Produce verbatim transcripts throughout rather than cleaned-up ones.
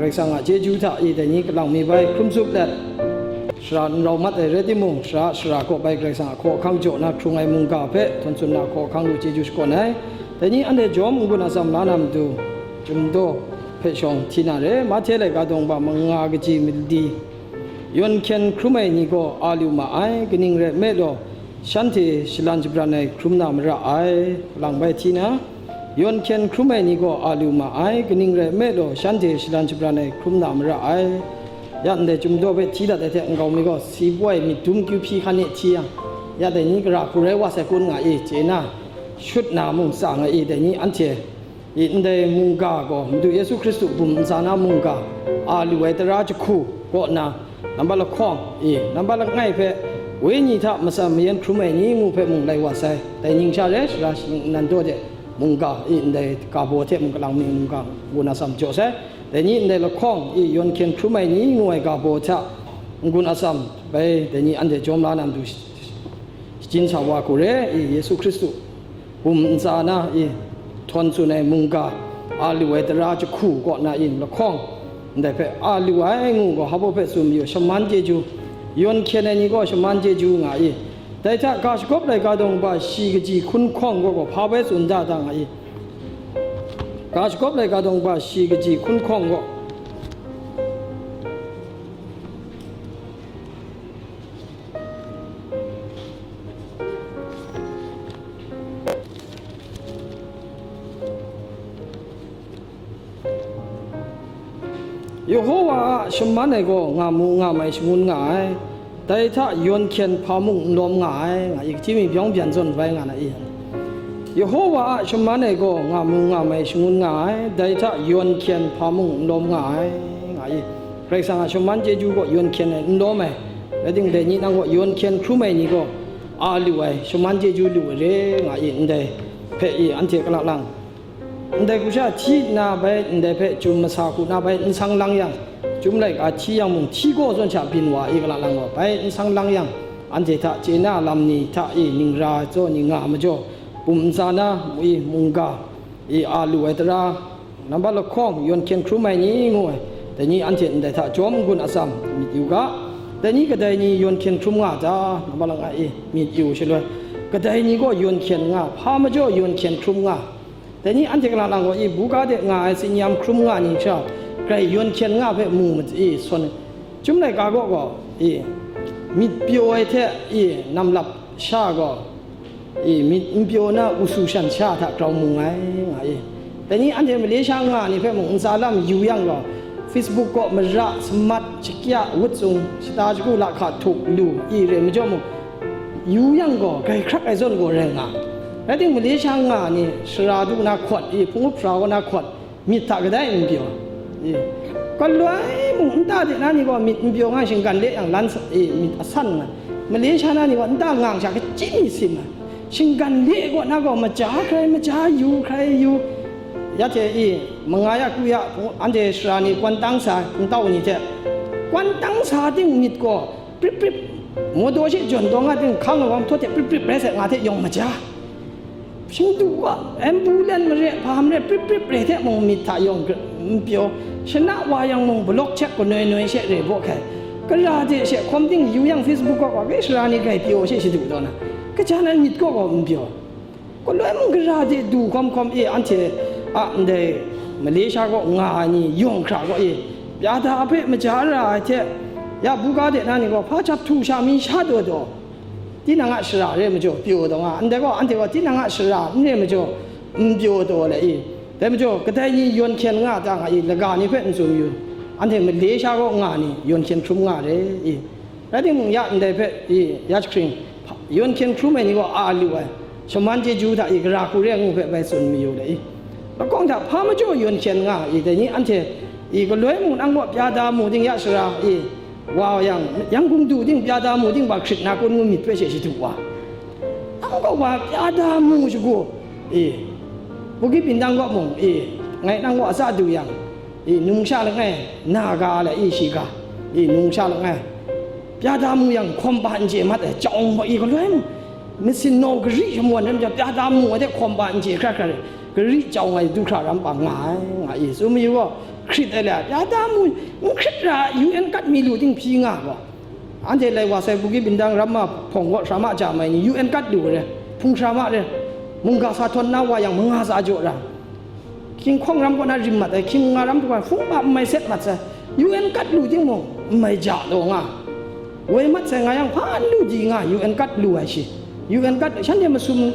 Karai Kasang a chyeju hta i dai ni kalang mi bai hkrum tsup let, shara n rau mat ai rai timung, shara shara kaw bai Karai Kasang a hkaw ahkang jaw na hkrung ai mungga hpe htawn tsun na hkaw ahkang lu chyeju shakawn ai. Dai ni anhte jawm n-gun atsam la na matu, Chyum daw hpe shawng hti na re. Mahte laika dawng ba manga kaji mali, yawn hkyen hkrum ai ni gaw a lu ma ai, kaning rai nme law, shanhte shalan shabran ai hkrum na mara ai. Kalang bai hti na, yawn hkyen hkrum ai ni gaw a lu ma ai, kaning rai nme law, shanhte shalan shabran ai hkrum na mara ai. Ya ndai Chyum daw hpe hti dat ai hte nkau mi gaw, si poi myit dum kyu hpyi hkan e hti yang, ya dai ni gara hku rai wa sai kun nga i, chye na, shut na mung tsa nga i, dai ni anhte i ndai mungga gaw Madu Yesu Hkristu bum ntsa na mungga, a lu ai tara jahku kaw na, nambat lahkawng i, nambat langai hpe wenyi hta matsan mayan hkrum ai ni ngu hpe mung lai wa sai. Dai ning sha rai, shara shaning nnan daw de mungga i, ndai ga baw hte mung kalang mi mungga ngu na tsam jaw sai. Dai ni ndai lahkawng i, yawn hkyen hkrum ai ni ngu ai ga baw hta n-gun atsam bai, dai ni anhte jawm la na matu, shachyun sa wa hku re i, Yesu Hkristu bum ntsa na i, htawn tsun ai mungga, a lu ai tara jahku kaw na i, lahkawng ndai hpe a lu ai ngu gaw, hpa baw hpe tsun mayu, shaman chyeju, yawn hkyen ai ni gaw shaman chyeju nga i, dai hta ga shagawp laika dawng ba shi kaji hkun hkawng gaw, gaw hpa bai tsun da da nga i, ga shagawp laika dawng ba shi kaji hkun hkawng gaw, Yehowa a shaman ai gaw nga mu nga mai shangun nga ai, dai hta yawn hkyen hpa mung n lawm nga ai, nga i, kaji mi byawng byan zawn bai nga na i? Yehowa a shaman ai gaw nga mu nga mai shangun nga ai, dai hta yawn hkyen hpa mung n lawm nga ai, nga i? Karai Kasang a shaman chyeju gaw yawn hkyen ai n lawm ai, rai timung, dai ni nang gaw yawn hkyen hkrum ai ni gaw a lu ai, shaman chyeju lu ai re, nga i? Ndai hpe i anhte kalang lang, ndai hku sha hti nna bai ndai hpe Chyum masa hku na bai n sang lang yang, Chyum laika hti yang mung, hti gaw zawn sha byin wa i, kalang lang gaw bai n sang lang yang, anhte hta chye na lam ni hta i, ningra ai tsaw ni nga majaw, bum ntsa na mu i, mungga i, a lu ai tara, nambat lahkawng, yawn hkyen hkrum ai ni ngu ai, dai ni anhte ndai hta jawm n-gun atsam myit yu ga. Dai ni kadai ni yawn hkyen hkrum nga ta? Nambat langai i, myit yu shaloi, kadai ni gaw yawn hkyen nga, hpa majaw yawn hkyen hkrum nga. Dai ni anhte kalang lang gaw i, buga de nga ai tsin-yam hkrum nga ni sha, grai yawn hkyen nga hpe mu mat i, sawn ai. Chyum laika gaw gaw i, myit pyaw ai hte i, namlap sha gaw i, myit n pyaw na usu shan sha hta grau mu ai, nga i? Dai ni anhte Malaysia nga ni hpe mung ntsa lam yu yang gaw, Facebook kaw mara, samat, shakya, wut tsung, shata shagu, lahka htuk lu i, rai majaw mung, yu yang gaw, grai hkrak ai zawn gaw rai nga. Rai timung, Malaysia nga ni shara du na hkawt i, hpung up hpra wa na hkawt, myit hta kadai n pyaw? E, galoi mung nta de na ni gaw myit n pyaw nga, shinggan le yang lan sa-, e, myit asan nga. Malaysia na ni gaw nta ngang sha kachyi mi sim ai. Shinggan le kaw na gaw maja hkrai, maja yu hkrai yu. Ya hte i, manga ya ku ya, anhte shara ni kwan tang sa, ntau ni hte kwan tang sa ting myit gaw, prip prip, mawdaw she jawn taw nga ting, hkang ai wa mahtaw hte prip prip rai sai, nga hte yawng maja. Shingdu wa, ambulance mare, hpa mare, prip prip rai hte mung myit hta yawng gr-, n pyaw, shana wa yang mung block check kanoi noi she rai baw hkai. Gara de she hkawm ting yu yang, Facebook kaw wa, ke shara ni grai pyaw she shadu taw na, kaja nan myit kaw gaw n pyaw. Galoi mung gara de du hkawm hkawm e, anhte a ndai Malaysia kaw nga ai ni yawng hkra gaw e, pya da hpe maja ra ai hte, ya buga de na ni gaw hpa jap htu sha mi sha daw daw, tinang a shara re majaw pyaw daw nga, ndai gaw anhte gaw tinang a shara n re majaw n pyaw daw le i? Dai majaw kadai ni yawn hkyen nga ta nga i, laga ni hpe n tsun yu, anhte Malaysia kaw nga ni yawn hkyen hkrum nga re i? Rai timung, ya ndai hpe i, ya jahkring, yawn hkyen hkrum ai ni gaw a lu ai, shaman chyeju hta i, gara hku re ngu hpe bai tsun mayu le i? Lahkawng hta hpa majaw yawn hkyen nga i, dai ni anhte i, galoi mung nang gaw pya da mu ting ya shara i, wa yang, Yangon du ting pya da mu ting ba hkrit na kun ngu myit hpe she shadu wa. Nang gaw wa pya da mu shagu i, Bukit Bintang kaw mung i, ngai nang gaw a tsa du yang, i, numsha langai, na ga le i, shiga, i, numsha langai, pya da mu yang, hkawm ba n chye mat ai, jawng baw i, galoi mung, masin naw gari shamwan ai majaw, pya da mu ai hte hkawm ba n chye hkrai hkrai, Gari jau ai du hkra ram pa nga ai, nga i, tsun mayu gaw, hkrit ai le, ya da mu, n hkrit ra, U N kat mi lu ting hpyi nga gaw. Anhte lai wa sai, Bukit Bintang ramma hpawng gaw sara ma ja mai ni, U N kat lu re, hpung sara ma re, mungga sa htawn na wa yang manga sa jaw ra. Hkying hkawng ram kaw na rim mat ai, hkying nga ram kaw hpung pa n mai set mat sai, U N kat lu timung, n mai ja taw nga. Woi mat sai nga yang, hpa n lu di nga, U N kat lu ai shi. U N kat, shanhte masum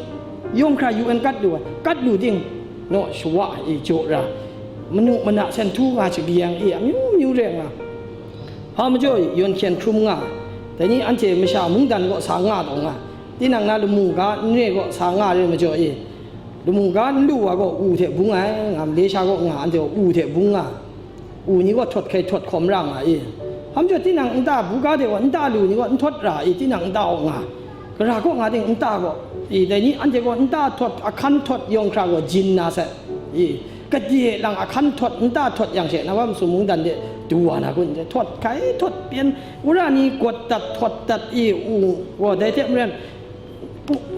yawng hkra U N kat lu ai, kat lu ting, naw shawa e jaw ra, manu mana sen htu nga shagiyang e, amyu myu re nga. Hpa majaw yawn hkyen hkrum nga, dai ni anhte masha mungdan kaw sa nga taw nga, tinang na lamu ga n re kaw sa nga re majaw e, lamu ga n lu wa gaw u hte bung ai, nga, Malaysia kaw nga, anhte gaw u hte bung nga. U ni gaw htawt hkai htawt hkawm ra nga i. Hpa majaw tinang nta buga de gaw nta lu ni gaw n htawt ra i, tinang nta gaw nga. Gara kaw nga ting nta gaw i, dai ni anhte gaw nta htawt, ahkan htawt yawng hkra gaw jin na sai i. Gade lang ahkan htawt, nta htawt yang she, na wa masum mungdan de du wa na kun, htawt hkai htawt pyen, wora ni gawt dat htawt dat i, u gaw dai hte maren,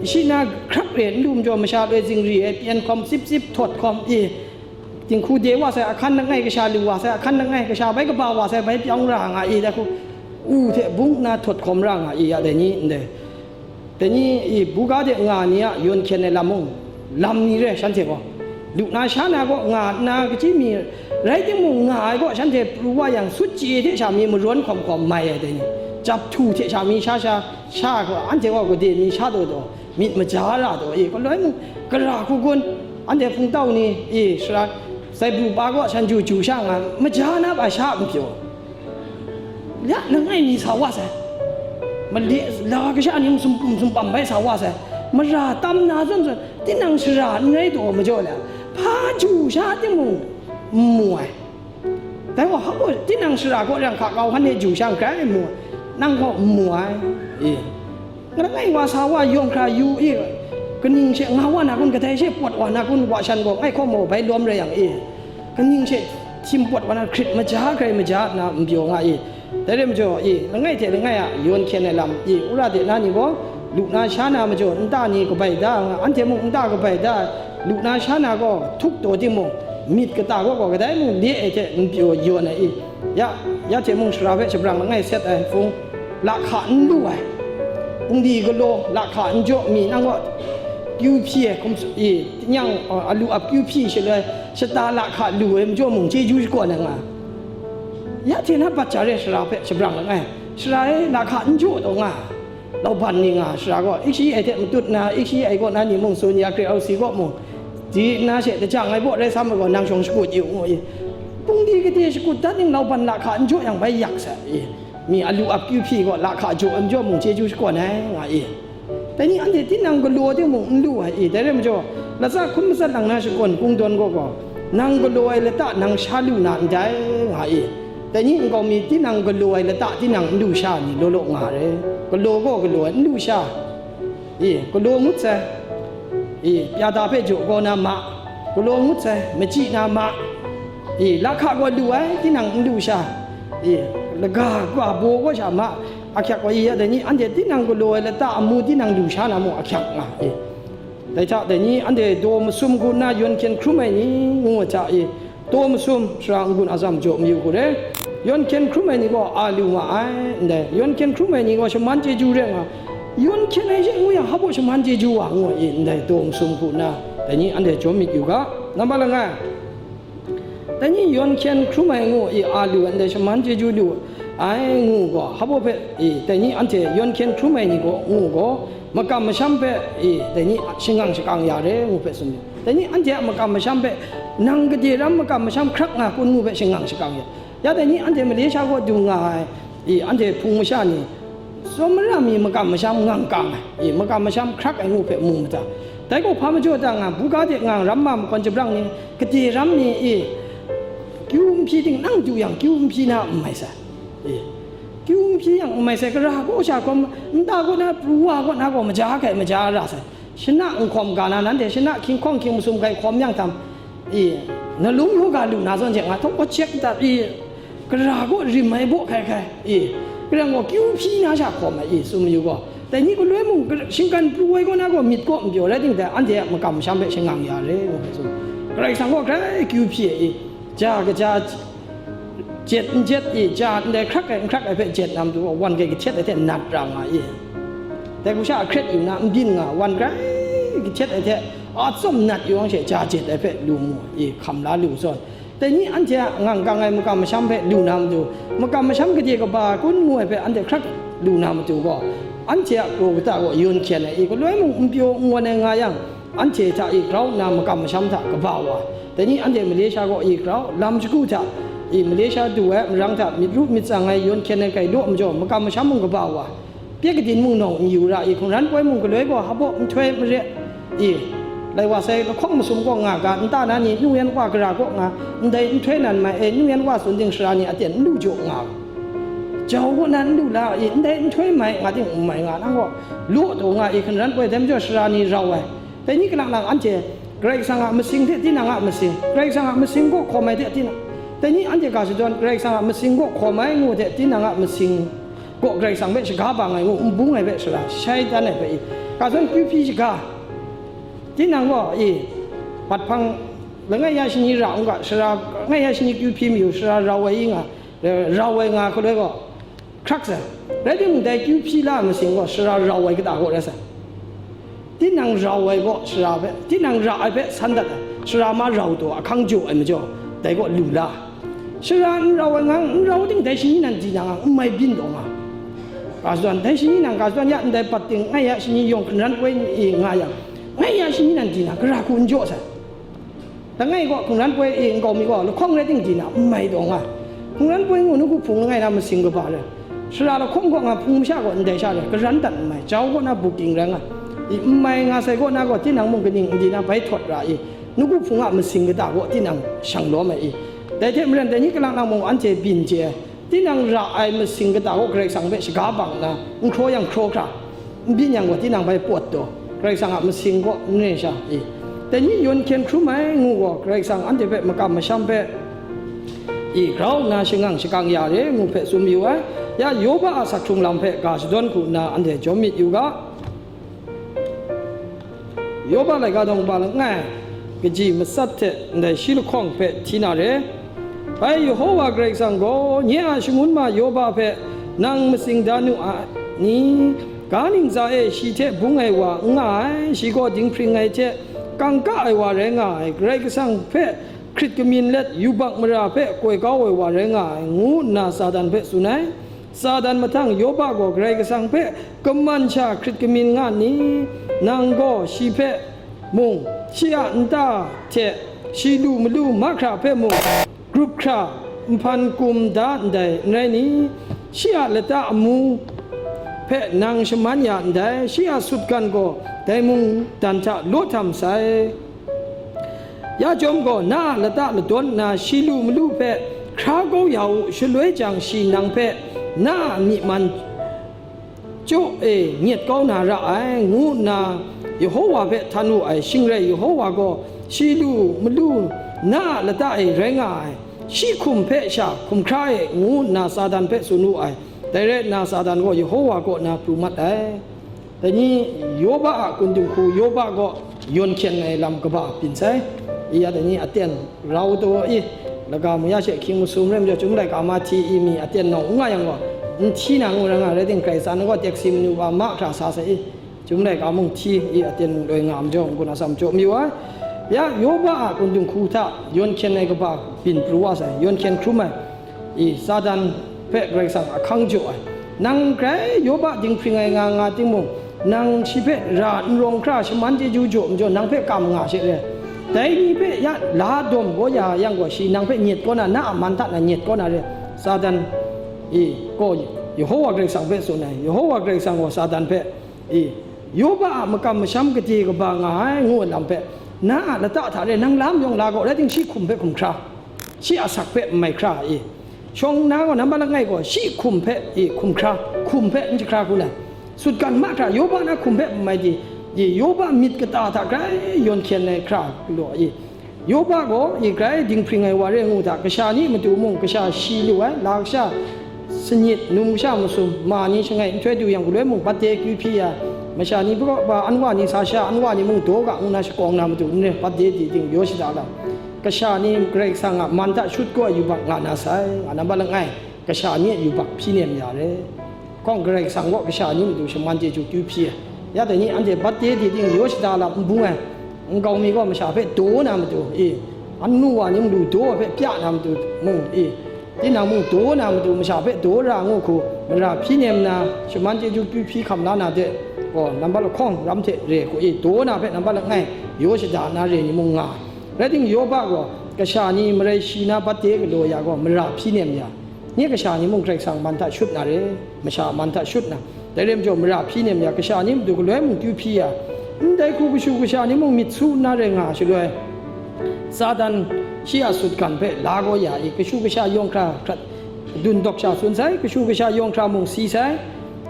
shi na hkrak re n lu majaw, masha loi zingri e pyen hkawm, sip sip htawt hkawm i, dinghku de wa sai, ahkan langai kasha lu wa sai, ahkan langai kasha bai kaba wa sai, bai pyawng ra nga i, dai hku u hte bung nna htawt hkawm ra nga i, ya dai ni ndai. Dai ni i, buga de nga ni a yawn hkyen ai lam mung, lam ni re shanhte gaw. Lu na sha na gaw nga nna kachyi mi rai timung, nga ai gaw shanhte pru wa yang, sut chye hte sha mi marawn hkawm hkawm mai ai dai ni, jap htu hte sha mi sha sha, sha gaw, anhte gaw gade mi sha daw daw, myit maja ra daw e, galoi mung, gara hku gun, anhte hpungtau ni e, sara, sai pru pa gaw shan ju ju sha nga, maja na pa sha n pyaw. Ya langai mi sa wa sai, male la kasha ni masum pum sum pam bai sa wa sai, mara tam na zawn zawn, tinang sara n rai taw majaw le, hpa ju sha timung n mu ai. Dai gaw, hpa gaw, tinang sara gaw rang hka kau hkan e ju sha n grai n mu, nang gaw n mu ai. E, langai wa sa wa yawng hkra yu e, kaning she nga wa na kun, kadai she pawt wa na kun, wa shan gaw ngai hkaw maw bai lawm rai yang e, kaning she htim pawt wa na, hkrit maja grai maja na n pyaw nga e. Dai rai majaw e, langai hte langai a yawn hkyen ai lam e, wora de na ni gaw, lu na sha na majaw, nta ni kabai da nga, anhte mung nta kabai da, lu na sha na gaw, htuk taw timung, myit kata gaw gaw kadai mung le ai hte n pyaw yawn ai i, ya, ya hte mung sara hpe shabrang langai set ai hpung, lahka n lu ai, pungdi galaw lahka n jaw mi nang gaw, kyu hpyi ai hkum i, nyang, a, alu ap kyu hpyi shaloi, shata lahka lu ai majaw mung chyeju shakawn ai nga, ya hte na bat ja re sara hpe shabrang langai, sara e lahka n jaw taw nga. Lauban ni nga sara gaw, ikshi ai hte matut na, ikshi ai kaw na ni mung tsun ya, hkre ausi kaw mung, di nna she, lajang ai baw rai sa ma gaw, nang shawng shakut yu, ngu i. Pungdi gade shakut dat ning lauban lahka n jaw yang bai yak sai i. Mi alu ap kyu hpyi gaw, lahka jaw ai majaw mung chyeju shakawn ai, nga i. Dai ni anhte tinang galaw timung n lu ai i, dai rai majaw, latsa hkun matsat lang na shakawn kungdawn gaw gaw, nang galaw ai lata nang sha lu na ndai, nga i. Dai ni nkau mi tinang galaw ai lata tinang n lu sha ni law law nga re. Galaw gaw galaw ai, n lu sha. E, galaw ngut sai. E, pyada hpe jaw gaw na ma. Galaw ngut sai, machyi na ma. E, lahka gaw lu ai, tinang n lu sha. E, laga ga baw gaw sha ma. Ahkyak gaw e ya dai ni, anhte tinang galaw ai lata amu tinang lu sha na mung ahkyak nga. E, dai hta dai ni, anhte daw masum hku nna yawn hkyen hkrum ai ni, ngu ai hta e. Daw masum, sara n-gun atsam jaw mayu hku re, yawn hkyen hkrum ai ni gaw a lu nga ai, ndai, yawn hkyen hkrum ai ni gaw shaman chyeju re nga, yawn hkyen ai she ngu yang, hpa baw shaman chyeju wa, ngu ai, ndai, daw masum hku nna, dai ni anhte jawm myit yu ga, nambat langai, dai ni yawn hkyen hkrum ai ngu i, a lu ai, ndai, shaman chyeju lu ai ngu gaw, hpa baw hpe i, dai ni anhte yawn hkyen hkrum ai ni gaw, ngu gaw, makam masham hpe i, dai ni shangang shakang ya re, ngu hpe tsun myit. Dai ni anhte a makam masham hpe, nang gade ram makam masham hkrak nga kun ngu hpe shangang shakang ya. Ya dai ni anhte Malaysia kaw du nga ai, i, anhte Hpung masha ni, tsawmara mi makam masham ngang kang ai, i, makam masham hkrak ai ngu hpe mu mada. Dai gaw hpa majaw ta nga, buga de nga, ramma makon jabrang ni, gade ram ni, i, kyu n hpyi ting nang du yang, kyu n hpyi na n mai sai. I, kyu n hpyi yang n mai sai, gara kaw sha hkawm, nta kaw na, pru wa kaw na gaw maja hkai, maja ra sai. Shana nhkawm ga na, nanhte shana hkying hkawng hkying masum hkai hkawm yang htam, i, nalung yawga lu na zawn hte nga htaw kawchek dat i, gara kaw rim ai baw hkai hkai, i, kalang gaw kyu hpyi na sha hkawm ai, i, tsun mayu gaw, Dai ni galoi mung, shinggan pru ai kaw na gaw myit kaw n pyaw, rai timung, dai anhte a makam masham hpe shangang ya re, ngu hpe tsun. Karai Kasang gaw grai akyu hpyi ai, ja kaja jet n jet i, ja ndai hkrak ai, n hkrak ai hpe jet na matu gaw, wan grai kahtet ai hte nat ra nga i. Dai hku sha ahkret yu na, n byin nga, wan grai kahtet ai hte a tsawm nat yu yang she, ja jet ai hpe lu mu i, hkam la lu zawn. Dai ni anhte a ngang kang ai makam masham hpe lu na matu, makam masham gade kaba kun ngu ai hpe anhte hkrak lu na matu gaw, anhte a kraw kata gaw yawn hkyen ai i, galoi mung n pyaw n wan ai nga yang, anhte hta i grau nna makam masham hta kaba wa ai. Dai ni anhte Malaysia kaw i grau, lam shagu hta i Malaysia du ai marang hta myit ru myit tsang ai yawn hkyen ai grai law majaw, makam masham mung kaba wa ai. Pye kadin mung nawng n yu ra i, hkungran poi mung galoi gaw hpaw nhtoi mare i, lai wa sai lahkawng masum kaw nga ga, nta na ni nu yan wa gara kaw nga, ndai nhtoi nan mai e, nu yan wa tsun ting sara ni aten n lu jaw nga, jau kaw nan n lu la i, ndai nhtoi mai nga ting n mai nga, nang gaw law taw nga i, hkungran poi dai majaw sara ni rau ai. Dai ni kalang lang anhte Karai Kasang a masing hte tinang a masing, Karai Kasang a masing kaw hkawm ai hte tinang, dai ni anhte ga shadawn Karai Kasang a masing kaw hkawm ai ngu hte tinang a masing gaw Karai Kasang hpe shaga bang ai ngu n bung ai hpe sara shai dan ai hpe i, ga zawn kyu hpyi shaga, tinang gaw i, bat hpang langai ya shani ra n ga, sara langai ya shani kyu hpyi mayu, sara rau ai i nga, rau ai nga hkaloi gaw, hkrak sai. Rai timung, dai kyu hpyi la ai masing gaw sara rau ai kata gaw rai sai. Tinang rau ai gaw sara hpe, tinang ra ai hpe san dat ai, sara ma rau taw ahkang jaw ai majaw, dai gaw lu la. Sara n rau ai ngang, n rau ting dai shani nan di na ngang, n mai byin taw nga. Ga shadawn, dai shani nan ga shadawn ya ndai bat ting, ngai ya shani yawng hkungran poi ni i nga yang, ngai ya shani nan di na, gara hku n jaw sai. Langai gaw hkungran poi e nkau mi gaw lahkawng rai ting di na n mai taw nga. Hkungran poi ngu nawku hpung langai na masing kaba rai. Sara lahkawng kaw nga hpung masha gaw ndai sha rai, karan dat n mai, jau kaw na booking rai nga. I n mai nga sai kaw na gaw tinang mung kaning n di na bai htawt ra i, nawku hpung a masing kata kaw tinang shang lawm ai i. Dai hte maren dai ni kalang nang mung anhte byin chye ai. Tinang ra ai masing kata gaw Karai Kasang hpe shaga bang nna, n hkraw yang hkraw hkra, n byin yang gaw tinang bai pawt taw, Karai Kasang a masing kaw n ren sha i, dai ni yawn hkyen hkrum ai ngu gaw, Karai Kasang anhte hpe makam masham hpe i grau nna shangang shakang ya re ngu hpe tsun mayu ai. Ya Yoba a asak hkrung lam hpe ga shadawn hku nna anhte jawm myit yu ga. Yoba laika dawng ba langai, kaji matsat hte ndai shi lahkawng hpe hti na re. Bai Yehova Karai Kasang gaw, nye a shangun ma Yoba hpe nang matsing da nu a ni? Ga ntsa e shi hte bung ai wa n nga ai, shi gaw dinghpring ai hte kangka ai wa rai nga ai, Karai Kasang hpe hkrit kamyin let yubak mara hpe koi kau ai wa rai nga ai, ngu nna Satan hpe tsun ai. Satan mahtang Yoba gaw Karai Kasang hpe kaman sha hkrit kamyin nga nni? Nang gaw shi hpe mung, shi a nta hte shi lu malu mahkra hpe mung, grup hkra nhpan kum da ndai, n rai ni? Shi a lata amu hpe nang shaman ya ndai, shi a sutgan gaw dai mungdan hta law htam sai. Ya chyawm gaw, na a lata ladawn nna shi lu malu hpe hkra kau ya u, shaloi jang shi nang hpe na a myi man chyaw e nyet kau na ra ai, ngu nna Yehova hpe htan wu ai. Shing rai, Yehova gaw shi lu malu na a lata e rai nga ai, shi hkum hpe sha hkum hkra e, ngu nna Satan hpe tsun wu ai. Dai rai nna, Satan gaw Yehova kaw na pru mat ai. Dai ni, Yoba a kun dinghku, Yoba gaw yawn hkyen ai lam kaba byin sai. I ya dai ni aten rau taw i, laga mu ya she hkying masum rai majaw, Chyum laika mahti i mi aten nawng n nga yang gaw, n hti na ngu ra nga, rai timung, Karai Kasang gaw teksi manu wa mahkra sa sai i, Chyum laika mung hti i, aten mung loi nga majaw, n-gun atsam jaw mayu ai. Ya, Yoba a kun dinghku hta yawn hkyen ai kaba byin pru wa sai, yawn hkyen hkrum ai. I, Satan hpe Karai Kasang ahkang jaw ai. Nang grai Yoba dinghpring ai nga nga timung, nang shi hpe ra n rawng hkra shaman chyeju jaw majaw, nang hpe kam nga she re. Dai ni hpe ya la dawm gaw ya yang gaw, shi nang hpe nyet kaw na, na a man hta na nyet kaw na re. Satan i gaw Yehova Karai Kasang hpe tsun ai. Yehova Karai Kasang gaw Satan hpe, i, Yoba a makam masham gade kaba nga ai, ngu ai lam hpe, na a lata hta re nang lam yawng la gaw, rai timung, shi hkum hpe hkum hkra, shi asak hpe n mai hkra i, shawng nna gaw nambat langai gaw shi hkum hpe i hkum hkra, hkum hpe n jahkra hku na, sutgan mahkra, Yoba na hkum hpe n mai di, di Yoba myit kata hta grai yawn hkyen ai hkra law i, Yoba gaw i grai dinghpring ai wa re ngu hta, kasha ni matu mung kasha shi lu ai, la kasha Sanit, num sha masum, ma ni shangai nhtoi du yang, galoi mung bat de kyu hpyi ya, masha ni kaw ba, anwa ni sa sha, anwa ni mung daw ga ngu na shakawng na matu n re, bat de di ting yaw shada lam. Kasha ni Karai Kasang a man hta shut kaw ai yubak nga na sai, nga nambat langai, kasha ni a yubak hpyi nem ya re. Hkawng Karai Kasang kaw kasha ni matu shaman chyeju kyu hpyi ai. Ya dai ni anhte bat de di ting yaw shada lam n bung ai. Nkau mi gaw masha hpe daw na matu, e, anu wa ni mung lu daw ai hpe pya na matu mung, e, tinang mung daw na matu masha hpe daw ra ngu hku, mara hpyi nem na, shaman chyeju kyu hpyi hkam la na de, gaw, nambat lahkawng ram hte re hku, e, daw na hpe nambat langai yaw shada na re ni mung nga ai. Rai timung, Yoba gaw kasha ni marai shi na bat de galaw ya gaw, mara hpyi nem ya, nye kasha ni mung Karai Kasang man hta shut na re, masha a man hta shut na, dai re majaw, mara hpyi nem ya, kasha ni matu galoi mung kyu hpyi ya, ndai hku kashu kasha ni mung myit su nna rai nga ai shaloi, Satan shi a sutgan hpe la kau ya i, kashu kasha yawng hkra hkrat dun dawk sha tsun sai, kashu kasha yawng hkra mung si sai,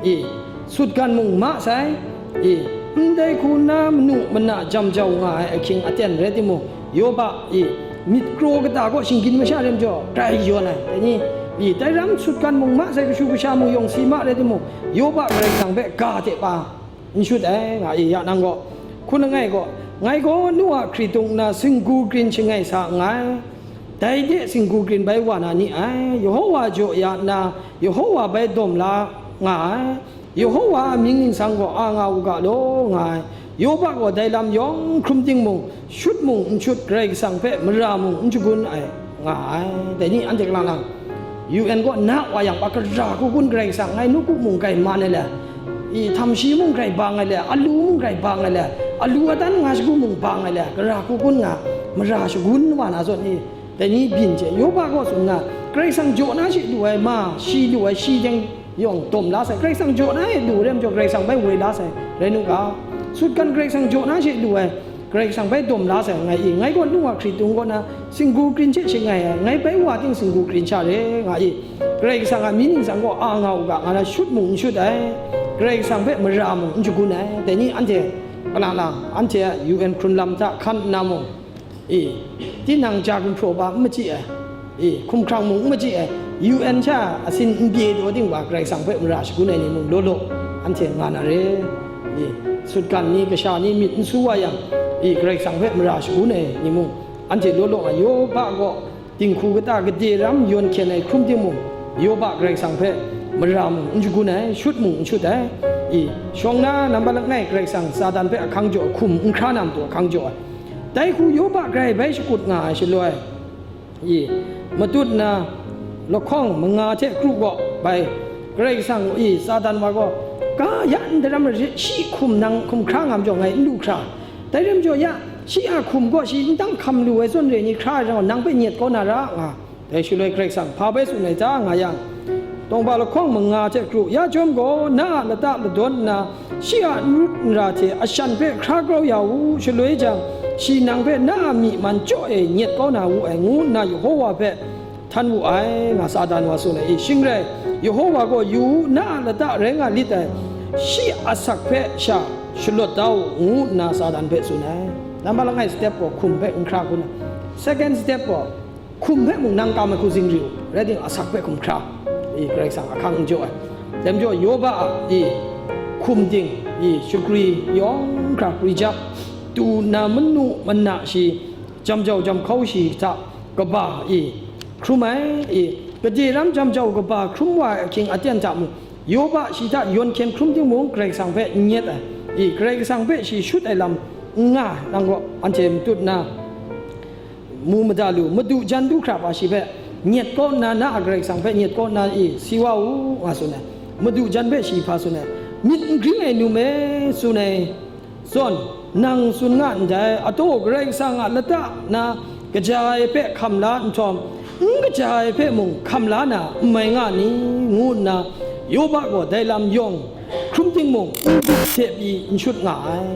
i, sutgan mung ma sai, i, ndai hku nna manu mana jam jau nga ai ahkying aten rai timung, Yoba, i, myit kraw kata kaw shinggyim masha re majaw, grai yawn ai, dai ni, i, dai ram sutgan mung ma sai, kashu kasha mung yawng si ma rai timung, Yoba Karai Kasang hpe ga hte pa n shut ai, nga i, ya nang gaw, hkun langai gaw, ngai gaw nu a hkritung nna singgu krin shangai sa nngai, dai de singgu krin bai wa na ni ai, Yehowa jaw ya nna, Yehowa bai dawm la nga ai, Yehowa a mying ningsang gaw a nga u ga law, nga ai. Yoba gaw dai lam yawng hkrum ting mung, shut mung n shut, Karai Kasang hpe mara mung n shagun ai, nga ai. Dai ni anhte kalang lang, U N kaw na wa yang, pa gara hku kun Karai Kasang, ngai nawku mung grai man ai le, i, htam shi mung grai bang ai le, alu mung grai bang ai le, alu adan nga shagu mung bang ai le, gara hku kun nga, mara shagun wa na zawn i, dai ni byin hte Yoba kaw tsun nga, Karai Kasang jaw na she lu ai ma, shi lu ai, shi teng yawng dawm la sai, Karai Kasang jaw na e lu rai majaw, Karai Kasang bai woi la sai, rai nu ga, sutgan Karai Kasang jaw na she lu ai, Karai Kasang bai dawm la sai, ngai i, ngai gaw nu a hkritung kaw na singgu krin hte shangai ai, ngai bai wa ting singgu krin sha re, nga i, Karai Kasang a mying ningsang gaw a nga u ga, nga na shut mung n shut ai, Karai Kasang hpe mara mung n shagun ai, dai ni anhte, kalang lang, anhte a U N hkrun lam hta hkan nna mung, e, tinang ja gumhpraw ba n machyi ai, e, hkumhkrang mung n machyi ai, U N sha asin n bye daw ting wa Karai Kasang hpe mara shagun ai ni mung law law, anhte nga na re. E, sutgan ni, kasha ni myit n su wa yang, e, Karai Kasang hpe mara shagun ai ni mung, anhte law law nga, Yoba gaw dinghku kata gade ram yawn hkyen ai hkrum timung, Yoba Karai Kasang hpe mara mung n shagun ai, shut mung n shut ai. I, shawng na nambat langai Karai Kasang Satan hpe ahkang jaw, hkum n hkra na matu ahkang jaw ai. Dai hku Yoba grai bai shakut nga ai shaloi, i, matut na lahkawng manga hte kru gaw bai, Karai Kasang i, Satan wa gaw, ga ya ndaram rit shi hkum nang hkum hkra nga majaw ngai n lu hkra, dai rai majaw ya, shi a hkum gaw shi n dang hkam lu ai zawn re ni hkra ai rau, nang hpe nyet kau na ra, nga. Dai shaloi Karai Kasang hpa bai tsun ai ta, nga yang, tawngba lahkawng manga hte kru ya chyawm gaw, na a lata ladawn nna, shi a n rut n ra hte ashan hpe hkra grau ya u, shaloi jang, shi nang hpe na a myi man chyaw e nyet kau na wu ai, ngu nna Yehowa hpe htan wu ai, nga Satan wa tsun ai. I, shing rai, Yehowa gaw, yu u, na a lata rai nga lit ai, shi asak hpe sha shalawt da u, ngu nna Satan hpe tsun ai. Nambat langai step gaw hkum hpe n hkra hkun ai. Second step gaw, hkum hpe mung nang kam ai hku zingri u, rai timung, asak hpe hkum hkra, i, Karai Kasang ahkang n jaw ai. Dai majaw, Yoba a, i, hkum ting, i, shagri yawng hkra gri jap, tu nna manu mana shi, jam jau jam hkau shi hta kaba, i, hkrum ai, i, gade ram jam jau kaba hkrum wa ai ahkying aten hta mung, Yoba shi hta yawn hkyen hkrum timung, Karai Kasang hpe n nyet ai, i, Karai Kasang hpe shi shut ai lam n nga ai, nang gaw anhte matut na, mu mada lu, madu jan du hkra hpa shi hpe nyet kaw nna, na a Karai Kasang hpe nyet kaw nna, i, si wa u, nga tsun ai. Madu jan hpe shi hpa tsun ai, myit n gring ai num e, tsun ai zawn, nang tsun nga ndai, ataw Karai Kasang a lata na kaja ai hpe hkam la nhtawm, n kaja ai hpe mung hkam la na n mai nga ni, ngu nna, Yoba gaw dai lam yawng hkrum timung, n gup hte pyi n shut nga ai.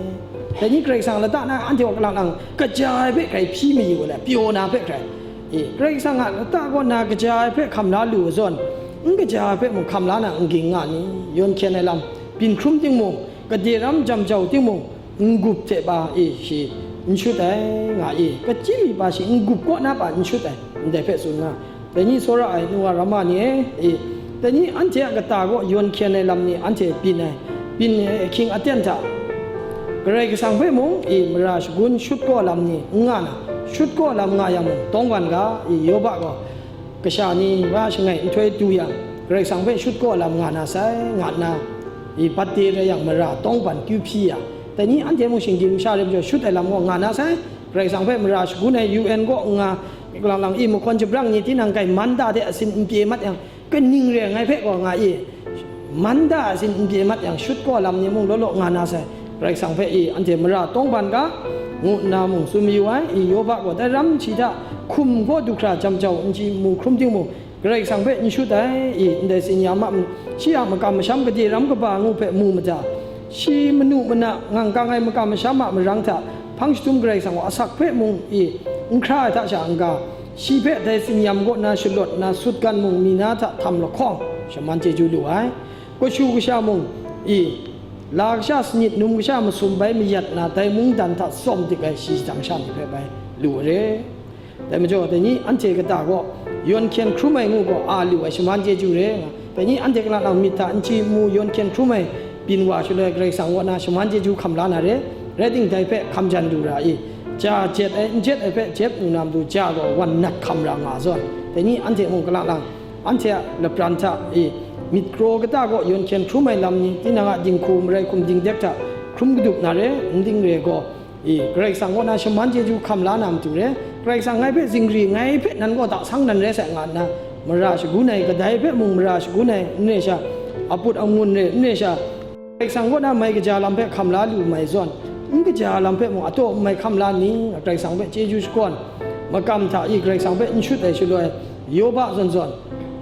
Dai ni Karai Kasang lata na anhte wa kalang lang kaja ai hpe grai hpyi mayu ai le, pyaw na hpe grai. E, Karai Kasang a lata kaw na kaja ai hpe hkam la lu ai zawn, n kaja ai hpe mung hkam la na n ging nga ni? Yawn hkyen ai lam byin hkrum timung, gade ram jam jau timung, n gup hte pa e shi n shut ai, nga i, kachyi mi pa shi n gup kaw na pa n shut ai, ndai hpe tsun nga. Dai ni tsawra ai nu wa ramma ni e, e, Dai ni anhte a kata kaw yawn hkyen ai lam ni anhte byin ai, byin ai ahkying aten hta, Karai Kasang hpe mung i mara shagun shut kaw lam ni n nga na, shut kaw lam nga yang mung, tawngban ga i Yoba gaw, kasha ni wa shangai nhtoi du yang, Karai Kasang hpe shut kaw lam nga na sai, nga nna, i bat de rai yang, mara tawngban kyu hpyi yang, dai ni anhte mung shinggyim masha rai majaw shut ai lam gaw nga na sai, Karai Kasang hpe mara shagun ai U N kaw n nga, lang lang i mahkawn shabrang ni tinang kai manda de asin n pye mat yang, kaning re ai ngai hpe gaw nga i, manda asin n pye mat yang, shut kaw lam ni mung law law nga na sai, Karai Kasang hpe i anhte mara tawngban ga, ngu nna mung tsun mayu ai. I Yoba gaw dai ram shi hta hkum gaw du hkra jam jau n chyi mu hkrum ting mung, Karai Kasang hpe n shut ai, i ndai tsin-ya ma, shi a makam masham gade ram kaba ngu hpe mu mada, shi manu mana ngang kang ai makam masham a marang hta hpang jahtum Karai Kasang gaw asak hpe mung i n hkra ai hta sha n-ga, shi hpe dai tsin-yam kaw na shalawt nna sutgan mung mi na hta htam lahkawng shaman chyeju lu ai. Kashu kasha mung i la kasha sanit, num kasha masum bai mayat na, dai mungdan hta tsawm dik ai shi shadang sha ni hpe bai lu ai re. Dai majaw, dai ni anhte kata gaw yawn hkyen hkrum ai ngu gaw a lu ai shaman chyeju re. Dai ni anhte kalang lang myit hta n chyi n mu yawn hkyen hkrum ai byin wa shaloi Karai Kasang kaw na shaman chyeju hkam la na re. Rai ting, dai hpe hkam jan lu ra i, ja jet ai n jet ai hpe jet lu na matu, ja gaw wan nat hkam ra nga zawn, dai ni anhte mung kalang lang anhte a lapran hta i myit kraw kata gaw yawn hkyen hkrum ai lam ni, tinang a dinghku marai hkum dingdek hta hkrum kadup na re, n ding re gaw, i Karai Kasang kaw na shaman chyeju hkam la na matu re, Karai Kasang ngai hpe zingri, ngai hpe nan gaw da sang nan rai sai, nga nna mara shagun ai, kadai hpe mung mara shagun ai, n re sha, aput angun re, n re sha, Karai Kasang kaw na mai kaja lam hpe hkam la lu mai zawn, n kaja lam hpe mung ataw n mai hkam la ni, Karai Kasang hpe chyeju shakawn, makam hta i Karai Kasang hpe n shut ai shaloi, Yoba zawn zawn,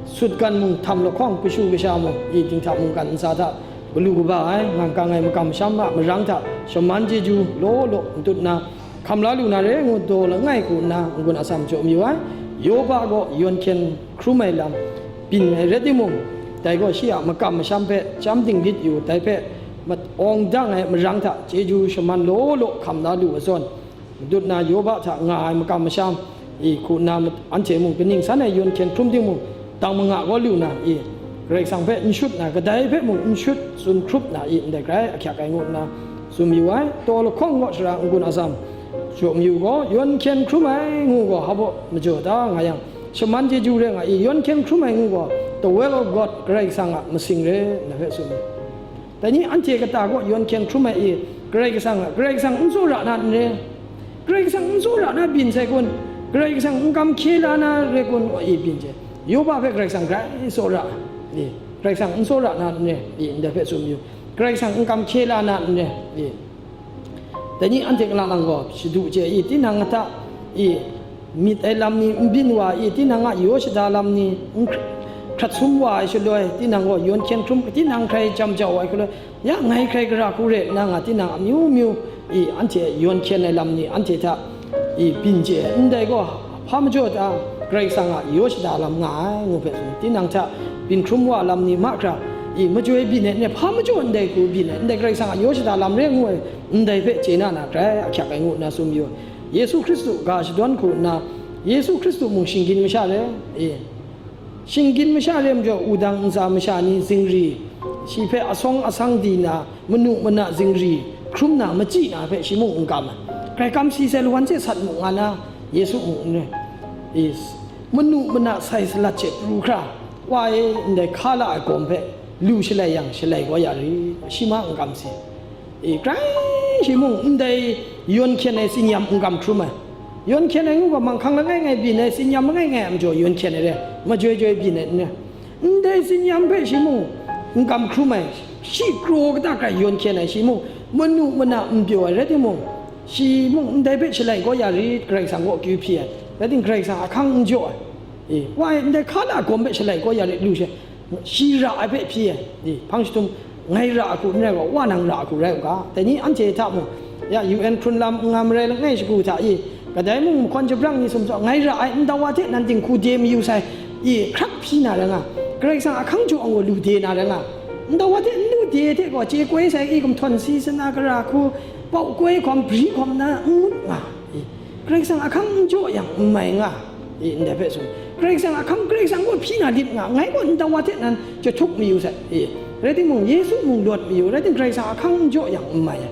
sutgan mung htam lahkawng, kashu kasha mung i dinghta mungkan ntsa hta galu kaba ai, ngang kang ai makam masham a marang hta shaman chyeju law law n tut nna, hkam la lu na re ngu daw langai hku nna n-gun atsam jaw mayu ai. Yoba gaw yawn hkyen hkrum ai lam byin ai rai timung, dai gaw shi a makam masham hpe chyam dinglit yu, dai hpe ma-, awng dang ai marang hta chyeju shaman law law hkam la lu ai zawn, madut na Yoba hta nga ai makam masham i hku nna, anhte mung kaning san ai yawn hkyen hkrum timung, dang manga gaw lu na i, Karai Kasang hpe n shut na, kadai hpe mung n shut tsun hkrup na i, ndai grai ahkyak ai ngu nna tsun mayu ai. Taw lahkawng kaw sara n-gun atsam jaw mayu gaw, yawn hkyen hkrum ai ngu gaw hpa baw majaw da nga yang, shaman chyeju rai nga i, yawn hkyen hkrum ai ngu gaw, the will of God, Karai Kasang a masing re, ndai hpe tsun. Dai ni anhte kata kaw yawn hkyen hkrum ai i, Karai Kasang a, Karai Kasang n tsawra na n re? Karai Kasang n tsawra na byin sai kun? Karai Kasang n kam hkye la na re kun? I byin hte, Yoba hpe Karai Kasang grai tsawra i, Karai Kasang n tsawra na n re? I ndai hpe tsun mayu, Karai Kasang n kam hkye la na n re? I. Dai ni anhte kalang lang gaw shadu chye i, tinang hta i, myit ai lam ni n byin wa i, tinang a yaw shada lam ni n hkr-, hkrat sum wa ai shaloi, tinang gaw yawn hkyen hkrum, tinang hkrai jam jau ai hku loi, ya ngai hkrai gara hku re nna nga, tinang amyu myu i, anhte yawn hkyen ai lam ni anhte hta i byin chye, ndai gaw hpa majaw ta Karai Kasang a yaw shada lam nga ai ngu hpe tsun, tinang hta byin hkrum wa lam ni mahkra i, majoi byin ai n re, hpa majaw ndai hku byin ai, ndai Karai Kasang a yaw shada lam re ngu ai, ndai hpe chye na na grai ahkyak ai ngu nna tsun mayu. Yesu Hkristu ga shadawn hku nna, Yesu Hkristu mung shinggyim masha re, e, shinggyim masha re majaw, wudang ntsa masha ni zingri, shi hpe asawng asang di na, manu mana zingri hkrum na, machyi na hpe shi mung n kam ai. Grai kam si sai lawan hte sat mu nga na, Yesu mung n rai. Yes. Manu mana sai salat hte pru hkra, wa e, ndai hka la ai gawm hpe lu shalai yang, shalai kau ya rit, shi ma n kam si. E, grai shi mung ndai yawn hkyen ai tsin-yam n kam hkrum ai. Yawn hkyen ai ngu ga, manghkang langai ngai byin ai, tsin-yam langai ngai a majaw yawn hkyen ai re, majoi joi byin ai n re. Ndai tsin-yam hpe shi mung n kam hkrum ai, shi kraw kata hkrai yawn hkyen ai, shi mung manu mana n pyaw ai rai timung, shi mung ndai hpe shalai kau ya rit, Karai Kasang kaw akyu hpyi ai, rai tim, Karai Kasang ahkang n jaw ai. E, wa e, ndai hka la gawm hpe shalai kau ya rit, lu she, shi ra ai hpe hpyi ai, e, hpang jahtum, ngai ra ai hku n rai gaw, wa nang ra ai hku rai u ga, dai ni anhte hta mung, ya, U N hkrun lam n nga marai langai shagu hta i, kadai mung mahkawn jahprang ni sum hta, ngai ra ai, ndau wa hte nan dinghku de mayu sai, i, hkrak hpyi na rai nga, Karai Kasang ahkang jaw ai gaw lu de na rai nga, ndau wa hte n lu de hte gaw, chye koi sai i, gumhtawn si sana gara hku, pau koi hkawm, bri hkawm na n ngut nga, i, Karai Kasang ahkang n jaw yang n mai nga, i, ndai hpe tsun. Karai Kasang a hkang, Karai Kasang gaw hpyi na lit nga, ngai gaw ndau wa hte nan jahtuk mayu sai, e, rai timung, Yesu mung lawt mayu, rai timung, Karai Kasang a hkang n jaw yang n mai ai.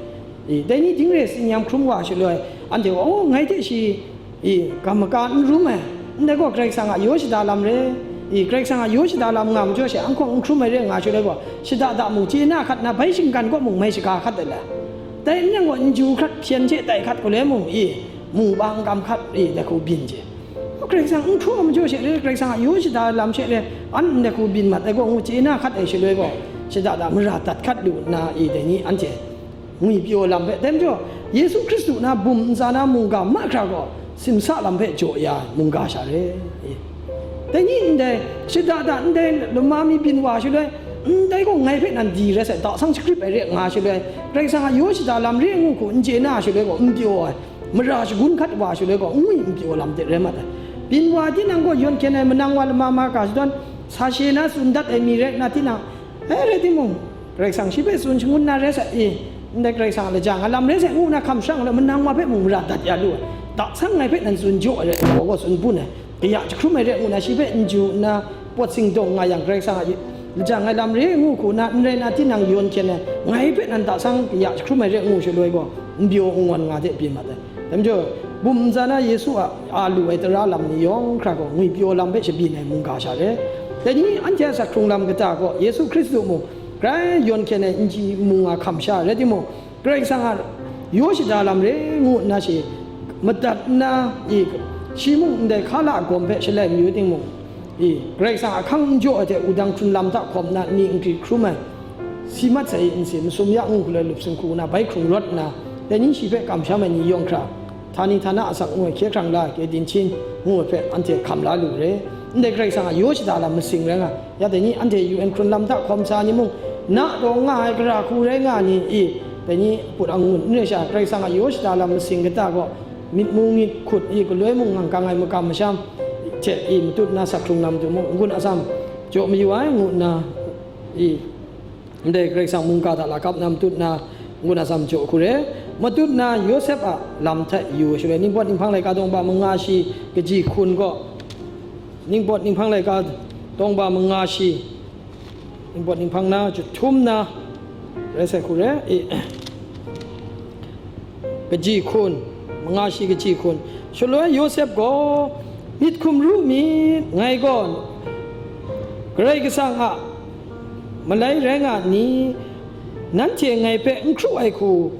E, dai ni ding re tsin-yam hkrum wa shaloi, anhte gaw, "Oh, ngai hte shi, e, ga maga n rum ai, ndai gaw Karai Kasang a yaw shada lam re, e, Karai Kasang a yaw shada lam nga majaw she, anhkawng n hkrum ai re," nga shaloi gaw, shada da mung chye na hkat na, bai shinggan kaw mung mai shaga hkat ai le. Dai n yang gaw, n ju hkrat hpyen hte tai hkat guloi mung, e, mungba n kam hkat, e, dai hku byin je. Karai Kasang n hkrum ai majaw she re, Karai Kasang a yaw shada lam she re, an ndai hku byin mat ai gaw, ngu chye na hkat ai shaloi gaw, shada da mara dat hkat lu nna, e, dai ni anhte ngwipyaw lam hpe, dai majaw, Yesu Hkristu na bum ntsa na mungga mahkra gaw, simsa lam hpe jaw ya ai mungga sha re. E, dai ni ndai, shada da ndai lama mi byin wa shaloi, ndai gaw ngai hpe nan di rai sai, da sang shagrip ai re nga shaloi, Karai Kasang a yaw shada lam re ngu hku n chye na shaloi gaw, n pyaw ai. Mara shagun hkat wa shaloi gaw, n ngwi n pyaw lam de rai mat ai. Byin wa tinang gaw yawn hkyen ai manang wa lama ma ga shadawn, sa she na tsun dat ai mi rai nna tinang, e, rai timung, Karai Kasang shi hpe tsun shangun na rai sai, e, ndai Karai Kasang a lajang a lam rai sai, ngu nna hkam sharang ai, manang wa hpe mung mara dat ya lu ai. Da sang ngai hpe nan tsun jaw ai rai, gaw gaw tsun bun ai. Kaya jahkrum ai re ngu na, shi hpe n ju nna, pawt singdawng nga yang, Karai Kasang a lajang ai lam re ngu hku na, n rai na tinang yawn hkyen ai, ngai hpe nan da sang kaya jahkrum ai re ngu shaloi gaw, n pyaw n ngawn nga de byin mat ai. Dai majaw, bum ntsa na Yesu a, a lu ai tara lam ni yawng hkra gaw, ngwipyaw lam hpe shabyin ai mungga sha re. Dai ni anhte a sak hkrung lam kata gaw, Yesu Hkristu mung, grai yawn hkyen ai n chyi n mu nga hkam sha rai timung, Karai Kasang a yaw shada lam re ngu nna shi madat nna, i, shi mung ndai hka la gawm hpe shalai mayu timung, i, Karai Kasang a hkang n jaw ai hte wudang hkrun lam hta hkawm nna nni nkri hkrum ai, si mat sai i nsi masum ya ngu hku lai lup sung hku na bai hkrung rawt nna, dai ni shi hpe kamsham ai ni yawng hkra, htani htana asak ngu ai hkye hkrang la ai kye dinhchin ngu ai hpe anhte hkam la lu re. Ndai Karai Kasang a yaw shada lam masing rai nga, ya dai ni anhte U N hkrun lam hta hkawm sa ni mung, na taw nga ai gara hku rai nga ni i, dai ni put angun n re sha, Karai Kasang a yaw shada lam masing kata gaw, myit mu ngit hkut i, galoi mung ngang kang ai makam masham hte i, matut nna sak hkrung lam tu mung, n-gun atsam jaw mayu ai, ngu nna i, ndai Karai Kasang mungga hta lakap na matut na, n-gun atsam jaw hku re. Matut na Yawsep a lam hte yu shaloi, Ningpawt Ninghpang laika tawng ba manga shi kaji hkun gaw, Ningpawt Ninghpang laika tawng ba manga shi, Ningpawt Ninghpang na jahtum na, rai sai hku re, e, kaji hkun, manga shi kaji hkun. Shaloi Yawsep gaw, "Myit hkum ru myit, ngai gaw Karai Kasang a malai rai nga nni, nanhte ngai hpe n hkru ai hku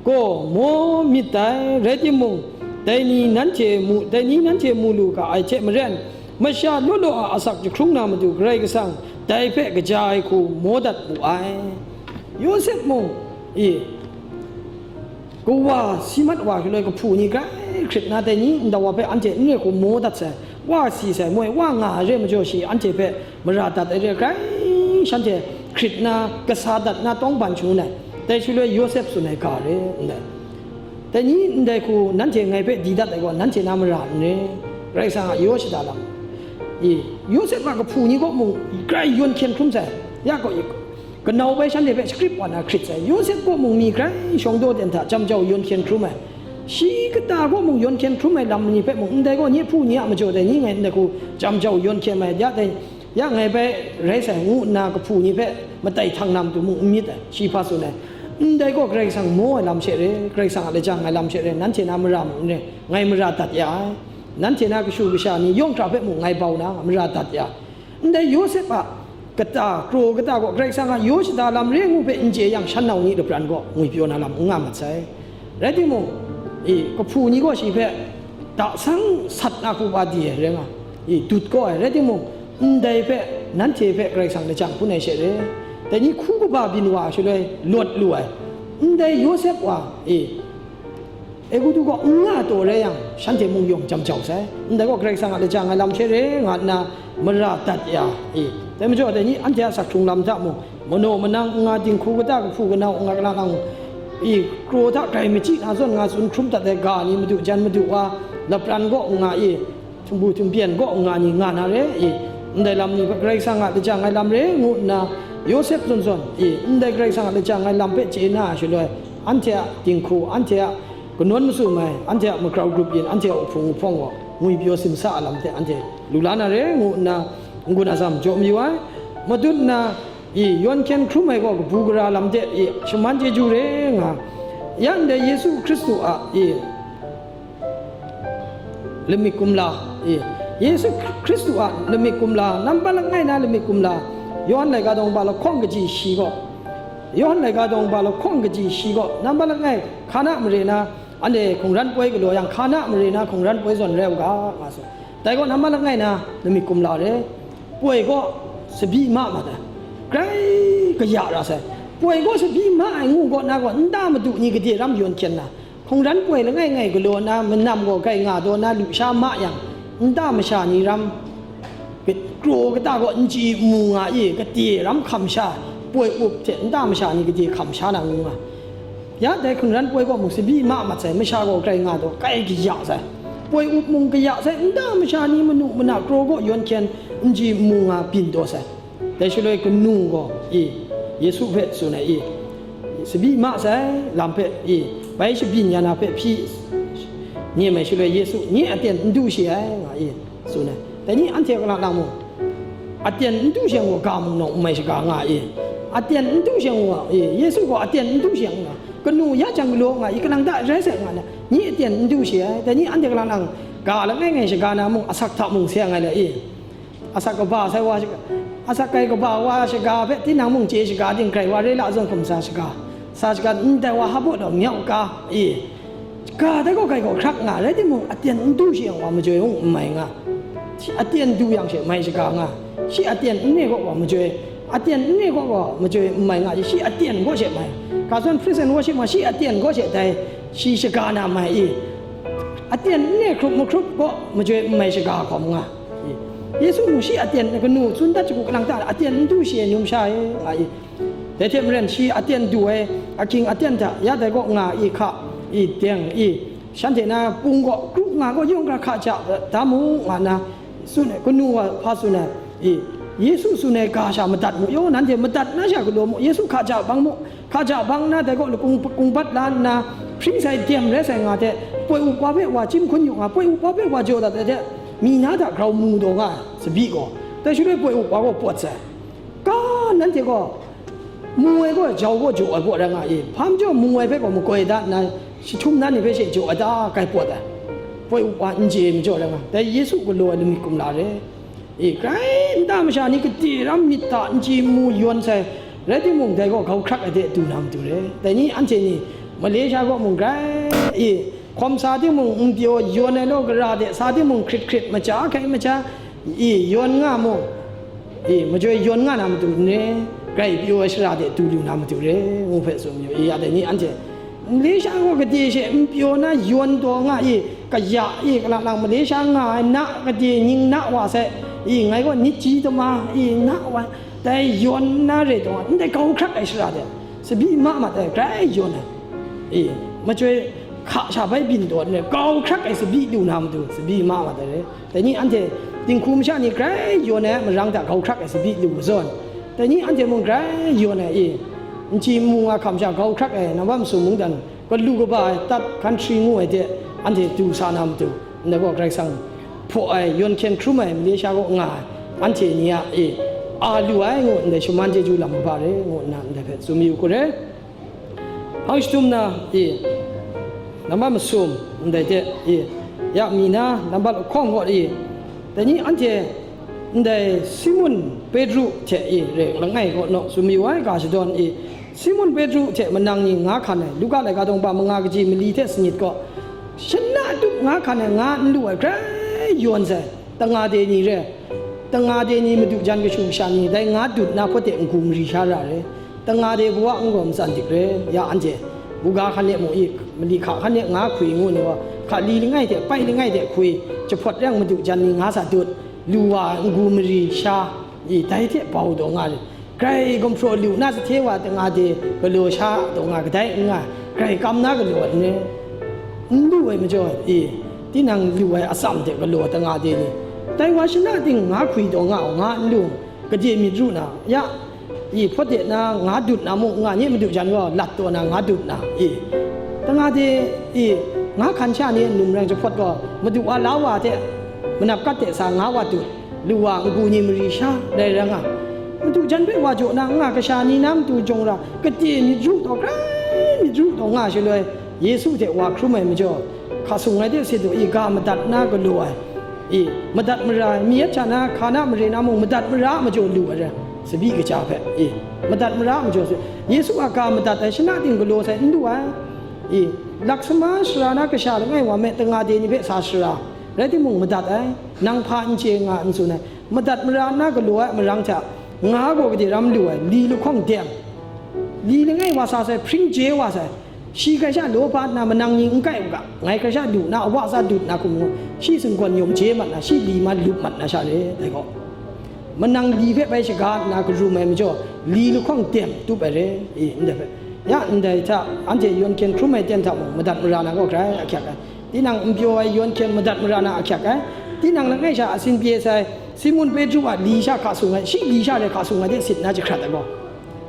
gaw maw myit dai, rai timung, dai ni nanhte mu, dai ni nanhte mu lu ga ai hte maren, masha law law a asak jahkrung na matu Karai Kasang dai hpe kaja ai hku maw dat wu ai." Yawsep mung, i, kawa si mat wa shaloi, kahpu ni grai hkrit na, dai ni ndau wa hpe anhte n re hku maw dat sai, wa si sai, moi wa nga ai re majaw, shi anhte hpe mara dat ai re grai, shanhte hkrit na, kasa dat na tawngban shangun ai. Dai shaloi Yawsep tsun ai ga re, ndai. Dai ni ndai hku nanhte ngai hpe di dat ai gaw, nanhte na mara n re, Karai Kasang a yaw shada lam. I, Yawsep a kahpu ni kaw mung grai yawn hkyen hkrum sai, ya gaw, kanau bai shanhte hpe shakrip wa na hkrit sai. Yawsep kaw mung mi grai shawng daw ten hta jam jau yawn hkyen hkrum ai. Shi kata kaw mung yawn hkyen hkrum ai lam ni hpe mung, ndai gaw, nye hpu ni a majaw dai ni ngai ndai hku jam jau yawn hkyen ai, ya dai, ya ngai bai rai sai, ngu nna kahpu ni hpe matai htang na matu mung n myit ai, shi hpa tsun ai. Ndai gaw Karai Kasang maw ai lam she re, Karai Kasang a lajang ai lam she re, nanhte na mara mung n re, ngai mara dat ya ai. Nanhte na kashu kasha ni yawng hkra hpe mung ngai bau na mara dat ya. Ndai Yawsep a kata, kraw kata gaw Karai Kasang a yaw shada lam re ngu hpe n chye yang, shan nau ni lapran gaw ngwipyaw na lam n nga mat sai. Rai timung, i, kahpu ni gaw shi hpe da sang sat na hku ba di ai rai nga, i, dut kau ai. Rai timung, ndai hpe, nanhte hpe Karai Kasang lajang hpun ai she re, dai ni hku kaba byin wa shaloi lawt lu ai. Ndai Yawsep wa, i, Egutu gaw n nga taw rai yang, shanhte mung yawng jam jau sai. Ndai gaw Karai Kasang a lajang ai lam she re nga nna mara dat ya i. Dai majaw, dai ni anhte a sak hkrung lam hta mung, manaw manang n nga, dinghku kata, kahpu kanau n nga, kalang lang i, kraw hta grai machyi na zawn nga tsun hkrum dat ai ga ni, madu jan madu wa, lapran gaw n nga i, htumbu htumbyen gaw n nga ni nga na re i. Ndai lam ni hpe Karai Kasang a lajang ai lam re ngu nna, Yawsep zawn zawn i, ndai Karai Kasang a lajang ai lam hpe chye na ai shaloi, anhte a dinghku, anhte a kanawn masum ai, anhte a magrau grup yin, anhte a uhpung uhpawng gaw, ngwi pyaw simsa a lam hte anhte lu la na re, ngu nna n-gun atsam jaw mayu ai. Matut nna, i, yawn hkyen hkrum ai gaw kabu gara lam hte, i, shaman chyeju re nga. Ya ndai Yesu Hkristu a, i, lamik kumla, i, Yesu Hkristu a lamik kumla, nambat langai na lamik kumla, Yawhan laika dawng ba lahkawng kaji shi gaw, Yawhan laika dawng ba lahkawng kaji shi gaw, nambat langai hka na mare na, anhte hkungran poi galaw yang, hka na mare na hkungran poi zawn rai u ga, nga sai. Dai gaw nambat langai na lamik kumla re, poi gaw sabi ma mat ai, grai kaya ra sai. Poi gaw sabi ma ai ngu gaw na gaw, nta madu ni gade ram yawn hkyen na, hkungran poi langai ngai galaw na, manam gaw grai nga daw na, lusha ma yang, nta masha ni ram, kraw kata gaw n chyi n mu nga i, gade ram hkam sha, poi up hte nta masha ni gade hkam sha na ngu nga. Ya dai hkungran poi gaw mung sabi ma mat sai, masha gaw grai nga daw, grai kaya sai. Poi up mung kaya sai, nta masha ni manu mana kraw gaw yawn hkyen n chyi n mu nga byin daw sai. Dai shaloi kanu gaw, i, Yesu hpe tsun ai, i, sabi ma sai lam hpe, i, bai shabyin ya na hpe hpyi, nem ai shaloi Yesu nye aten n du shi ai, nga, i, tsun ai. Dai ni anhte kalang lang mung, aten n du shang gaw ga mung nawng n mai shaga nga, i, aten n du shang gaw, i, Yesu gaw aten n du shang nga, kanu ya jang galaw nga, i, kalang ta rai sai nga na, nye aten n du shi ai. Dai ni anhte kalang lang ga langai ngai shaga na mung, asak hta mung seng ai le, i, asak kaba sai wa shaga, asak kai kaba wa shaga hpe tinang mung chye shaga, dingrai wa re la zawn hkum sa shaga, sa shaga, ndai wa hpa baw taw myau ka, i, ga dai gaw grai gaw hkrak nga, rai timung, aten n du shi yang wa majoi mung n mai nga, shi aten du yang she mai shaga nga, shi aten n ne gaw wa majoi, aten n ne gaw wa majoi n mai nga, shi aten gaw she mai, ga zawn praise and worship ma shi aten gaw she dai, shi shaga na mai i, aten n ne hkrup mahkrup gaw majoi n mai shaga hkawm nga. Yesu mung shi aten kanu tsun dat shagu kalang ta, aten n du shi ai numsha e, nga i. Dai hte maren shi aten du ai ahkying aten hta ya dai kaw nga i hka i deng i, shanhte na pung gaw kru nga gaw yawng hkra hka ja da mu, nga na tsun ai, kanu wa hpa tsun ai, i, Yesu tsun ai ga sha madat mu, yaw nanhte madat na sha galaw mu, Yesu hka ja bang mu, hka ja bang nna dai gaw lakung kungbat la nna, hpring sai dem rai sai nga hte, poi up wa hpe wa chyim hkun yu nga, poi up wa hpe wa jaw dat ai hte, mi na hta grau mu taw nga ai, tsabyi gaw, dai shaloi poi up wa gaw pawt sai. Ka nanhte gaw, mu ai gaw jau gaw jaw ai gaw rai nga i, hpa majaw mu ai hpe gaw makoi da nna, jahtum na ni hpe she jaw ai ta, grai pawt ai, poi up wa n chye ai majaw rai nga, dai Yesu galaw ai lamik kumla re. E, grai nta masha ni gade ram myit hta n chyi n mu yawn sai, rai timung, dai gaw grau hkrak ai de du na matu re. Dai ni anhte ni, Malaysia kaw mung grai, e, hkawm sa timung, n pyaw yawn ai law gara de sa timung, hkrit hkrit, maja hkai maja, e, yawn nga mu, e, majoi yawn nga na matu n re, grai pyaw ai shara de du lu na matu re, ngu hpe tsun mayu, e, ya dai ni anhte, Malaysia gaw gade she n pyaw na yawn taw nga i, kaya i, kalang lang Malaysia nga ai na gade ning na wa sai i, ngai gaw nit ji tama i, na wa dai yawn na re taw nga, ndai grau hkrak ai shara de, tsabyi ma mat ai, grai yawn ai i, machyoi hka sha bai byin taw ai, grau hkrak ai tsabyi lu na matu, tsabyi ma mat ai re. Dai ni anhte dinghku masha ni grai yawn ai marang hta grau hkrak ai tsabyi lu zawn, dai ni anhte mung grai yawn ai i, n chyi n mu nga hkam sha grau hkrak ai, nambat masum mungdan, galu kaba ai tat country ngu ai de, anhte du sa na matu, ndai gaw Karai Kasang hpaw ai, yawn hkyen hkrum ai, Malaysia kaw nga ai, anhte ni a e, a lu ai ngu ndai shaman chyeju lam kaba re, ngu nna ndai hpe tsun mayu hku re. Hpang shatum na, e, nambat masum, ndai hte, e, ya mi na, nambat lahkawng gaw, e, dai ni anhte, ndai Simun Petru hte, e, re langai kaw naw tsun mayu ai ga shadawn, e, Simun Petru hte manang ni nga hkan ai, Luka laika dawng ba manga kaji mali hte sanit gaw, shana tup nga hkan ai, nga n lu ai, grai yawn sai. Tanga de ni re, tanga de ni madu jan kashu kasha ni dai nga dut na hpawt de n-gu mari sha ra re, tanga de kawa n-gaw matsan dik re, ya anhte, buga hkan e mu i, mali hka hkan e nga hkwi ngu ni wa, hka li langai hte, pai langai hte hkwi, jahpawt reng madu jan ni nga sa dut, lu wa n-gu mari sha, i, dai hte bau taw nga re, Grai gumhpraw lu na sahte wa tanga de galaw sha taw nga kadai n nga, grai kam na galaw ai n re. N lu ai majaw, e, tinang lu ai atsam hte galaw tanga de ni, dai wa shana ting nga hkwi taw nga u, nga n lu, gade myit ru na, ya, e, hpawt de na nga dut na mu, nga nye madu jan gaw lat taw na nga dut na, e, tanga de, e, Nga hkan sha ni a num rai jahpawt gaw, Madu wa la wa hte manap kat de sa nga wa tu, lu wa ngu ni mari sha rai ra nga. Madu jan hpe wa jaw na nga kasha ni na matu jawng ra, kade myit ru taw, grai myit ru taw nga shaloi, Yesu hte wa hkrum ai majaw, hka sung ai de sit du i ga madat na galaw ai, i, madat mara ai, mi yet sha na, hka na mare na mung madat mara a majaw lu ai rai, tsabyi kaja hpe, i, madat mara a majaw su, Yesu a ga madat ai shana ting galaw sai n lu ai, i, laksama sara na kasha langai wa me tanga de ni hpe sa sara, rai timung madat ai, nang hpa n chye nga n tsun ai, madat mara nna galaw ai marang hta, nga gaw gade ram lu ai, li lahkawng dem, li langai wa sa sai, hpring je wa sai, shi hkrai sha law pa nna manang ni n kai u ga, ngai hkrai sha lu na, a wa za dut na hkum ngu, shi singgawn yawng je mat na, shi li ma lup mat na sha re, dai gaw. Manang li hpe bai shaga nna karum ai majaw, li lahkawng dem tup ai re, i, ndai hpe. Ya ndai hta, anhte yawn hkyen hkrum ai ten hta mung, madat mara na gaw grai ahkyak ai. Tinang n pyaw ai yawn hkyen madat mara na ahkyak ai. Tinang langai sha asin pye sai, Simun Petru a li sha hka sung ai, shi li sha rai hka sung ai de sit na jahkrat ai gaw.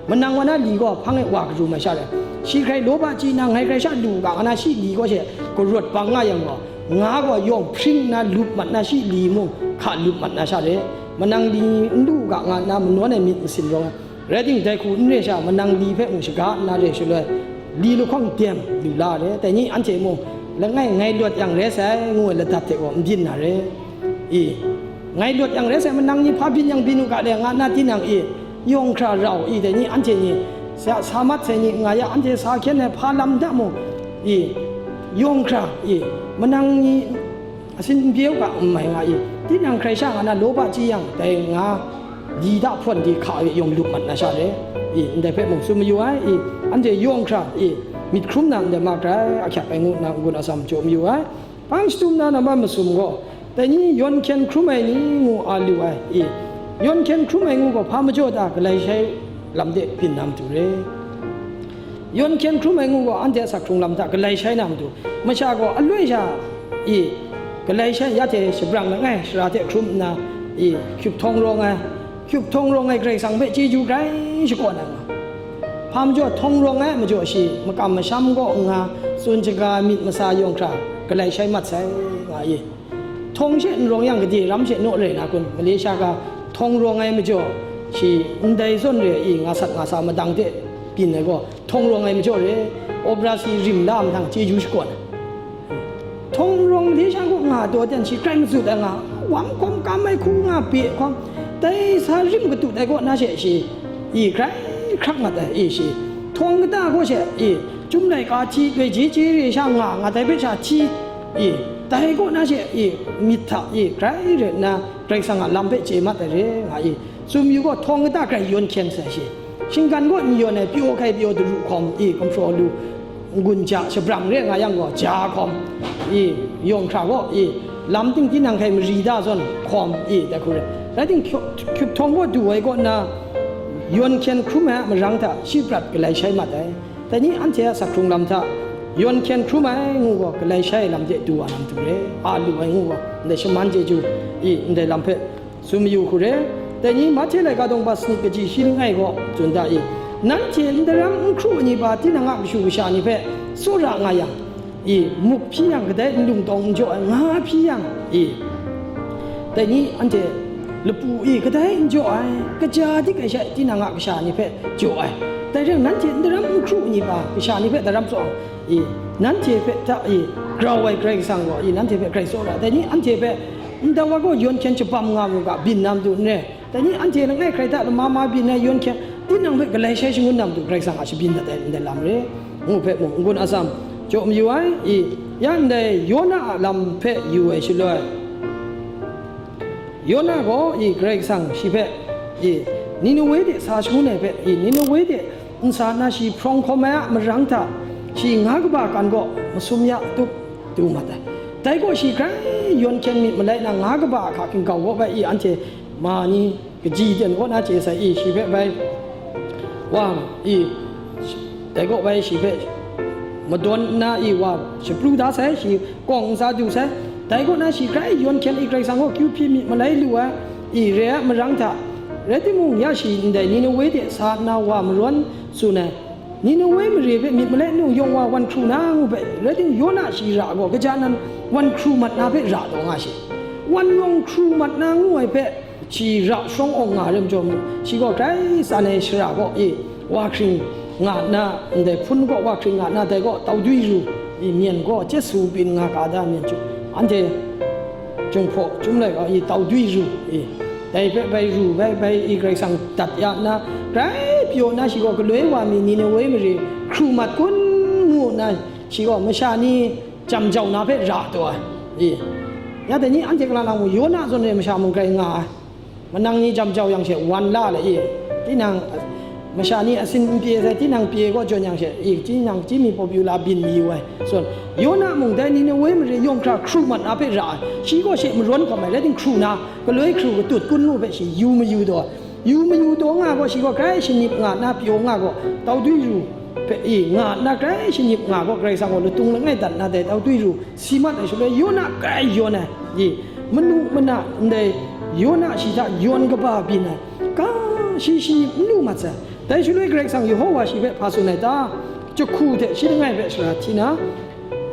Manang wa na li gaw hpang e wa karum ai sha rai, shi hkrai law ba chyi na ngai hkrai sha lu u ga, nga na shi li gaw she karawt bang nga yang gaw, nga gaw yawng hpring nna lup mat na shi li mung hka lup mat na sha re, manang li n lu u ga, nga nna manawn ai myit masin rawng ai. Rai timung, dai hku n re sha, manang li hpe mung shaga nna re shaloi, li lahkawng dem lu la re, dai ni anhte mung, langai ngai lawt yang rai sai, ngu ai ladat hte gaw n byin na re. I, ngai lawt yang rai sai, manang ni hpa byin yang byin u ga le, nga nna tinang i, yawng hkra rau i, dai ni anhte ni sa, sa mat sai ni nga ya, anhte sa hkyen ai hpa lam da mung, i, yawng hkra i, manang ni asin n pye u ga n mai nga i, tinang hkrai sha nga na law ba chyi yang, dai nga di da hpawn di hka e yawng lup mat na sha re, i, ndai hpe mung tsun mayu ai, i, anhte yawng hkra i, myit hkrum na ndai ma grai ahkyak ai ngu nna n-gun atsam jaw mayu ai. Hpang shatum na nambat masum gaw, dai ni yawn hkyen hkrum ai ni ngu a lu ai, i, yawn hkyen hkrum ai ngu gaw hpa majaw ta galai shai lam de byin na matu re. Yawn hkyen hkrum ai ngu gaw anhte asak hkrung lam hta galai shai na matu, masha gaw aloi sha i galai shai ya hte shabrang langai shara hte hkrum nna, i hkyup htawng rawng ai, hkyup htawng rawng ai Karai Kasang hpe chyeju grai shakawn ai nga. Hpa majaw htawng rawng ai majaw shi makam masham kaw nga, tsun shaga myit masa yawng hkra galai shai mat sai nga i. Htawng she n rawng yang, gade ram she naw rai na kun? Malaysia ga htawng rawng ai majaw, shi ndai zawn re i, nga sat nga sa madang hte byin ai gaw, htawng rawng ai majaw re, operasi rim la mahtang chyeju shakawn ai. Htawng rawng Malaysia gaw nga taw ten shi grai mazut ai nga, wang hkawm kam ai hku nga pe hkawm, dai sa rim katut ai kaw na she shi, i grai hkrak mat ai, i shi, htawng kata gaw she, i, Chyum laika hti doi je je re sha nga, nga dai hpe sha hti, i, dai kaw na she, i, myit hta, i, grai re nna, Karai Kasang a lam hpe chye mat ai re, nga i, tsun yu gaw, htawng kata grai yawn hkyen sai shi, shinggan gaw n yawn ai, pyaw hkai pyaw daru hkawm, i, gumhpraw lu, n-gun ja, shabrang re nga yang gaw, ja hkawm, i, yawng hkra gaw, i, lam ting tinang hkai mari da zawn hkawm, i, dai hku re. Rai ting, hkyup, hkyup htawng gaw du ai kaw nna, yawn hkyen hkrum ai a marang hta shi prat galai shai mat ai. Dai ni anhte a sak hkrung lam hta, yawn hkyen hkrum ai ngu gaw, galai shai ai lam hte du wa na matu re, a lu ai ngu gaw, ndai shaman chyeju i, ndai lam hpe tsun mayu hku re. Dai ni Mahte laika dawng ba sanit kaji shi langai gaw, tsun da i, nanhte ndaram n hkru ai ni pa, tinang a kashu kasha ni hpe tsawra nga yang, i, muk hpyi yang, kadai nlung tawng n jaw ai, nga hpyi yang, i, dai ni anhte lapu, i, kadai n jaw ai, kaja dik ai she, tinang a kasha ni hpe jaw ai. Dai rai, nanhte ndaram n hkru ai ni pa, kasha ni hpe daram tsawng, i, nanhte hpe hta, i, grau ai Karai Kasang gaw, i, nanhte hpe grai tsawra ai. Dai ni anhte hpe ndai wa gaw yawn hkyen shabam nga mu ga, byin na matu n re. Dai ni anhte langai hkrai hta lama ma byin ai yawn hkyen, tinang hpe galai shai shangun na matu Karai Kasang a shabyin dat ai ndai lam re, ngu hpe mung n-gun atsam jaw mayu ai, i, ya ndai Yona a lam hpe yu ai shaloi, Yona gaw, i, Karai Kasang shi hpe, i, Ninewe de sa shangun ai hpe, i, Ninewe de nsa na shi hprawng hkawm ai a marang hta, shi nga kaba kan gaw masum ya tup du mat ai. Dai gaw shi grai yawn hkyen myit malai na nga kaba a hka hkinggau gaw bai i anhte ma ni kaji ten kaw na chye sai i, shi hpe bai wa i, dai gaw bai shi hpe madawn nna i wa shapru da sai, shi kawng ntsa du sai. Dai kaw na shi grai yawn hkyen i, Karai Kasang gaw kyu hpyi myit malai lu ai i, re ai marang hta, rai timung, ya shi ndai Ninewe de sa nna wa marawn tsun ai, Ninewe mare hpe myit malai nu yawng wa wan hkru na ngu hpe, rai timung, Yona shi ra gaw, kaja nan wan hkru mat na hpe ra taw nga shi. Wan yawng hkru mat na ngu ai hpe, shi ra shawng awng nga re majaw mu, shi gaw grai tsan ai shara gaw, e, wa hkring nga nna, ndai hpun gaw wa hkring nga nna, dai gaw tau dwi ru, e, myen gaw chyesu byin nga ga da, myen chyum, anhte Jinghpaw chyum lai gaw, e, tau dwi ru, e, dai hpe bai ru, bai, bai, e, Karai Kasang dat ya nna, grai pyaw nna, shi gaw galoi wa mi Ninewe mare hkru mat kun ngu nna, shi gaw masha ni jam jau na hpe ra taw ai, e, ya dai ni anhte galaw na mung, Yona zawn re masha mung grai nga ai. Manang ni jam jau yang she wan la le, e, tinang, masha ni asin n pye sai, tinang pye gaw jawn yang she, e, tinang chyi mi popular byin mayu ai. Zawn, Yona mung dai Ninewe mare yawng hkra hkru mat na hpe ra ai. Shi gaw she marawn hkawm ai, rai timung, hkru na, galoi hkru katut kun ngu hpe shi yu mayu taw ai. Yu mayu taw nga gaw, shi gaw grai shanip nga nna pyaw nga gaw, tau dwi ru hpe, e, nga nna grai shanip nga gaw, Karai Kasang gaw latung langai dat nna dai tau dwi ru si mat ai shaloi, Yona grai yawn ai, e, manu mana ndai Yona shi hta yawn kaba byin ai, ga shi shanip n lu mat sai. Dai shaloi Karai Kasang Yehova shi hpe hpa tsun ai ta? Jahku hte shi langai hpe sara hti na,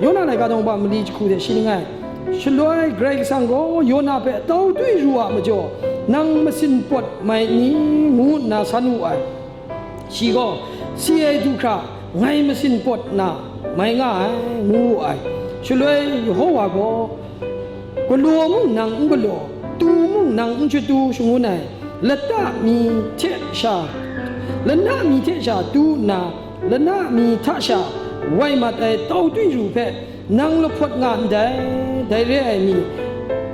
Yona laika daw ba mali jahku hte shi langai. Shaloi Karai Kasang gaw Yona hpe, "Tau dwi ru a majaw, nang masin pawt mai ni?" ngu nna san wu ai. Shi gaw, "Si ai du hkra, ngai masin pawt na mai nga ai," ngu wu ai. Shaloi Yehova gaw, "Galaw mung nang n galaw, tu mung nang n chatu shangun ai, lata mi hte sha, lana mi hte sha tu nna, lana mi hta sha wai mat ai tau dwi ru hpe nang lahpawt nga ndai. Dai re ai mi,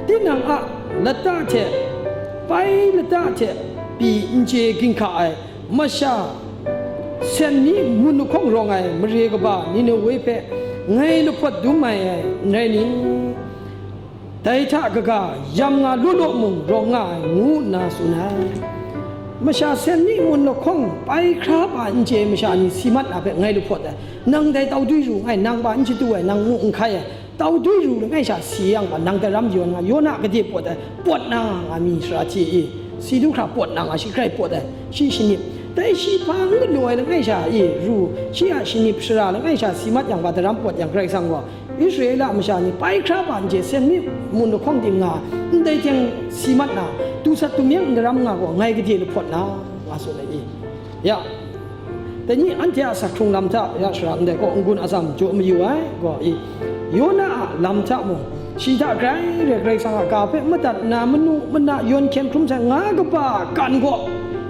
tinang a lata hte, pai lata hte pyi n chye ginhka ai, masha sen ni mun lahkawng rawng ai mare kaba Ninewe hpe ngai lahpawt dum mai ai, n rai ni? Dai hta kaga yam nga law law mung rawng nga ai," ngu nna tsun ai. Masha sen ni mun lahkawng pai hkra pa n chye ai masha ni si mat na hpe ngai lahpawt ai. Nang dai tau dwi ru n gai, nang pa n chatu ai, nang mu n hkai ai. Tau dwi ru langai sha si yang gaw, nang daram yawn nga, Yona gade pawt ai, pawt na nga mi sara hti i, si du hkra pawt na nga, shi grai pawt ai, shi shanip. Dai shi hpa n galaw ai langai sha i, ru, shi a shanip shara langai sha si mat yang gaw, daram pawt yang, Karai Kasang gaw Israela masha ni pai hkra pa n chye, sen mi mun lahkawng tim nga, ndai teng si mat na, tu sat tu meng n daram nga gaw, ngai gade lahpawt na, nga tsun ai i. Ya, dai ni anhte a sak hkrung lam hta ya shara ndai kaw n-gun atsam jaw mayu ai gaw i, Yona a lam hta mung, shi hta grai re Karai Kasang a ga hpe madat nna, manu mana yawn hkyen hkrum sai nga kaba a kan gaw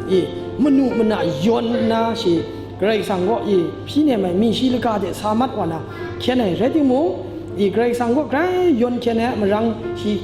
i, manu mana yawn nna shi Karai Kasang gaw i, hpyi nem ai mi shi laga de sa mat wa na hkyen ai rai timung, i, Karai Kasang gaw grai yawn hkyen ai a marang shi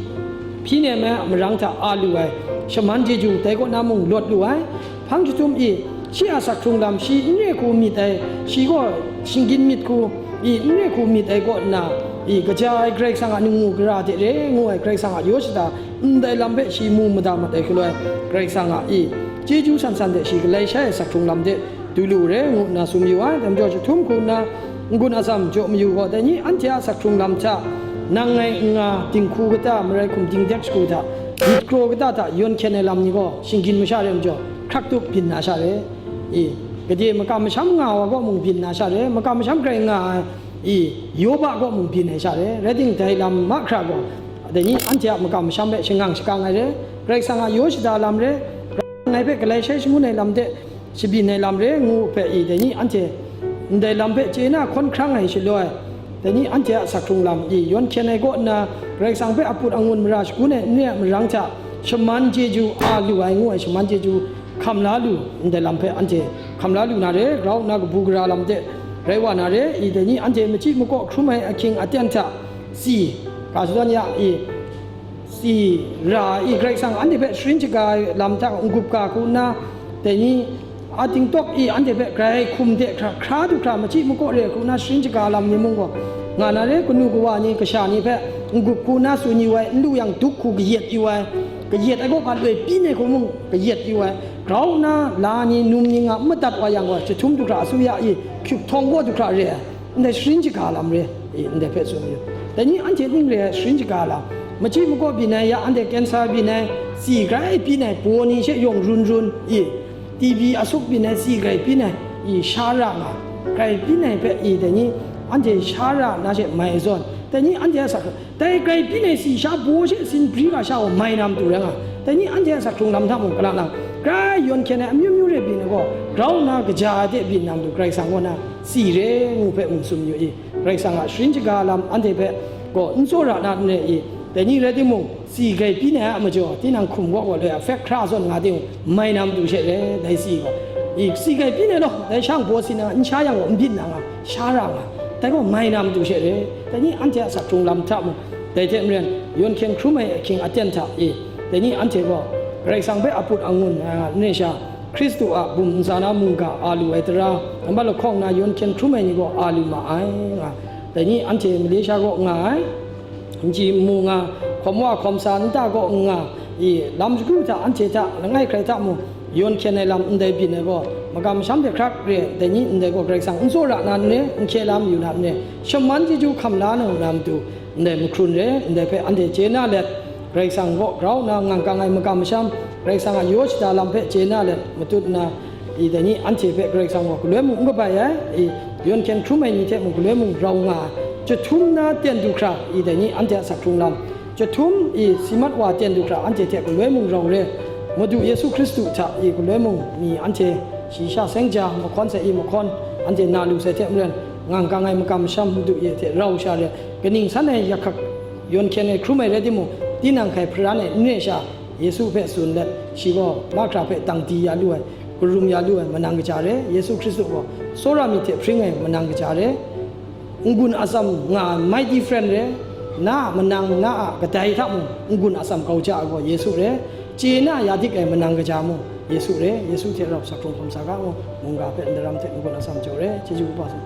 hpyi nem ai a marang hta a lu ai, shaman chyeju dai kaw na mung lawt lu ai. Hpang jahtum i, shi a sak hkrung lam shi n re hku myit ai, shi gaw shinggyim myit hku i, n re hku myit ai kaw nna, i, kaja ai Karai Kasang a ningmu gara hte re ngu ai Karai Kasang a yaw shada ndai lam hpe shi mu mada mat ai hkaloi, Karai Kasang a i, chyeju san san de shi galai shai ai sak hkrung lam de du lu re ngu nna tsun mayu ai. Dai majaw jahtum hku nna n-gun atsam jaw mayu gaw, dai ni anhte a sak hkrung lam hta, nang ngai n nga, dinghku kata, marai hkum dingdek shagu hta, myit kraw kata hta yawn hkyen ai lam ni gaw, shinggyim masha re majaw, hkrak tup byin na sha re. I, gade makam masham nga wa gaw mung byin na sha re, makam masham grai nga ai, i, Yoba gaw mung byin ai sha re, rai timung, dai lam mahkra gaw, dai ni anhte a makam masham hpe shangang shakang ai re, Karai Kasang a yaw shada lam re, ngai hpe galai shai shangun ai lam de shabyin ai lam re ngu hpe i, dai ni anhte ndai lam hpe chye na hkawn hkrang ai shaloi, dai ni anhte a sak hkrung lam i yawn hkyen ai kaw nna, Karai Kasang hpe aput angun mara shagun ai n re a marang hta, shaman chyeju a lu ai ngu ai, shaman chyeju hkam la lu, ndai lam hpe anhte hkam la lu na re, grau nna kabu gara lam de rai wa na re, i dai ni anhte machyi makaw hkrum ai ahkying aten hta tsi, ga shadawn ya i, tsi ra i, Karai Kasang anhte hpe sharin shaga ai lam hta n-gup ga hku nna, dai ni a dingtawk i anhte hpe grai hkum de hkra, hkra du hkra machyi makaw re hku nna sharin shaga lam ni mung gaw nga na re, kanu kawa ni kasha ni hpe n-gup hku nna tsun yu ai, n lu yang duk hku kayet yu ai, kayet ai kaw hpa loi byin ai hku mung kayet yu ai, grau nna la ni, num ni nga n madat wa yang gaw, jahtum du hkra asuya i hkyup htawng gaw du hkra re ai, ndai sharin shaga lam re, i, ndai hpe tsun yu. Dai ni anhte ning re ai sharin shaga lam, machyi makaw byin ai, ya anhte kensa byin ai, tsi grai byin ai, baw ni she yawng run run, i, T B asup byin ai, tsi grai byin ai, i, sha ra nga, Grai byin ai hpe i dai ni, anhte sha ra na she mai zawn, dai ni anhte a sak, dai grai byin ai si sha baw she sin bri ga sha gaw mai na matu rai nga, dai ni anhte a sak hkrung lam hta mung, gala lang, grai yawn hkyen ai amyu myu re byin ai gaw, grau nna kaja ai hte byin na matu Karai Kasang kaw na si re ngu hpe mu tsun yu i, Karai Kasang a sharin shaga lam anhte hpe gaw n tsawra na n re i, dai ni rai timung, si grai byin ai a majaw, tinang hkum kaw gaw loi a hpek hkra zawn nga ting, mai na matu she re, dai si gaw. I, si grai byin ai law, dai shang baw si na, n sha yang gaw, n byin na nga, sha ra nga, dai gaw mai na matu she re, dai ni anhte a sak hkrung lam hta mung, dai hte maren, yawn hkyen hkrum ai ahkying aten hta i, dai ni anhte gaw, Karai Kasang hpe a put angun, a, n re sha, Hkristu a bum ntsa na mungga a lu ai tara, nambat lahkawng na yawn hkyen hkrum ai ni gaw a lu ma ai, nga, dai ni anhte Malaysia kaw nga ai, n chyi n mu nga, hkawm wa hkawm sa nta kaw n nga, i lam shagu hta anhte hta langai hkrai hta mung, yawn hkyen ai lam ndai byin ai gaw, makam masham hte hkrak re ai, dai ni ndai gaw Karai Kasang n tsawra na n re, n hkye la mayu na n re, shaman chyeju hkam la na matu, ndai mahkrun re, ndai hpe anhte chye na let, Karai Kasang kaw grau nna ngang kang ai makam masham, Karai Kasang a yaw shada lam hpe chye na let, matut nna, i dai ni anhte hpe Karai Kasang gaw galoi mung n kabai ai, i yawn hkyen hkrum ai ni hte mung galoi mung rau nga ai, chyahtum na ten du hkra, i dai ni anhte a sak hkrung lam, chyahtum i si mat wa ten du hkra anhte hte galoi mung rau re, Madu Yesu Hkristu hta i galoi mung mi anhte shi sha seng ja mahkawn sai i mahkawn anhte na lu sai hte maren, ngang kang ai makam masham Madu Yesu hte rau sha re, kaning san ai yakhak yawn hkyen ai hkrum ai rai timung, tinang hkai hparan ai n re sha, Yesu hpe tsun let, shi gaw mahkra hpe dang di ya lu ai, karum ya lu ai manang kaja re, Yesu Hkristu gaw tsawra myit hte hpring ai manang kaja re, n-gun atsam nga ai mighty friend re, na a manang, na a kadai hta mung n-gun atsam kau ja ai gaw Yesu re, chye na ya dik ai manang kaja mung Yesu re, Yesu hte rau sak hkrung hkawm sa ga mung, mungga hpe ndaram hte n-gun atsam jaw re, chyeju kaba sa.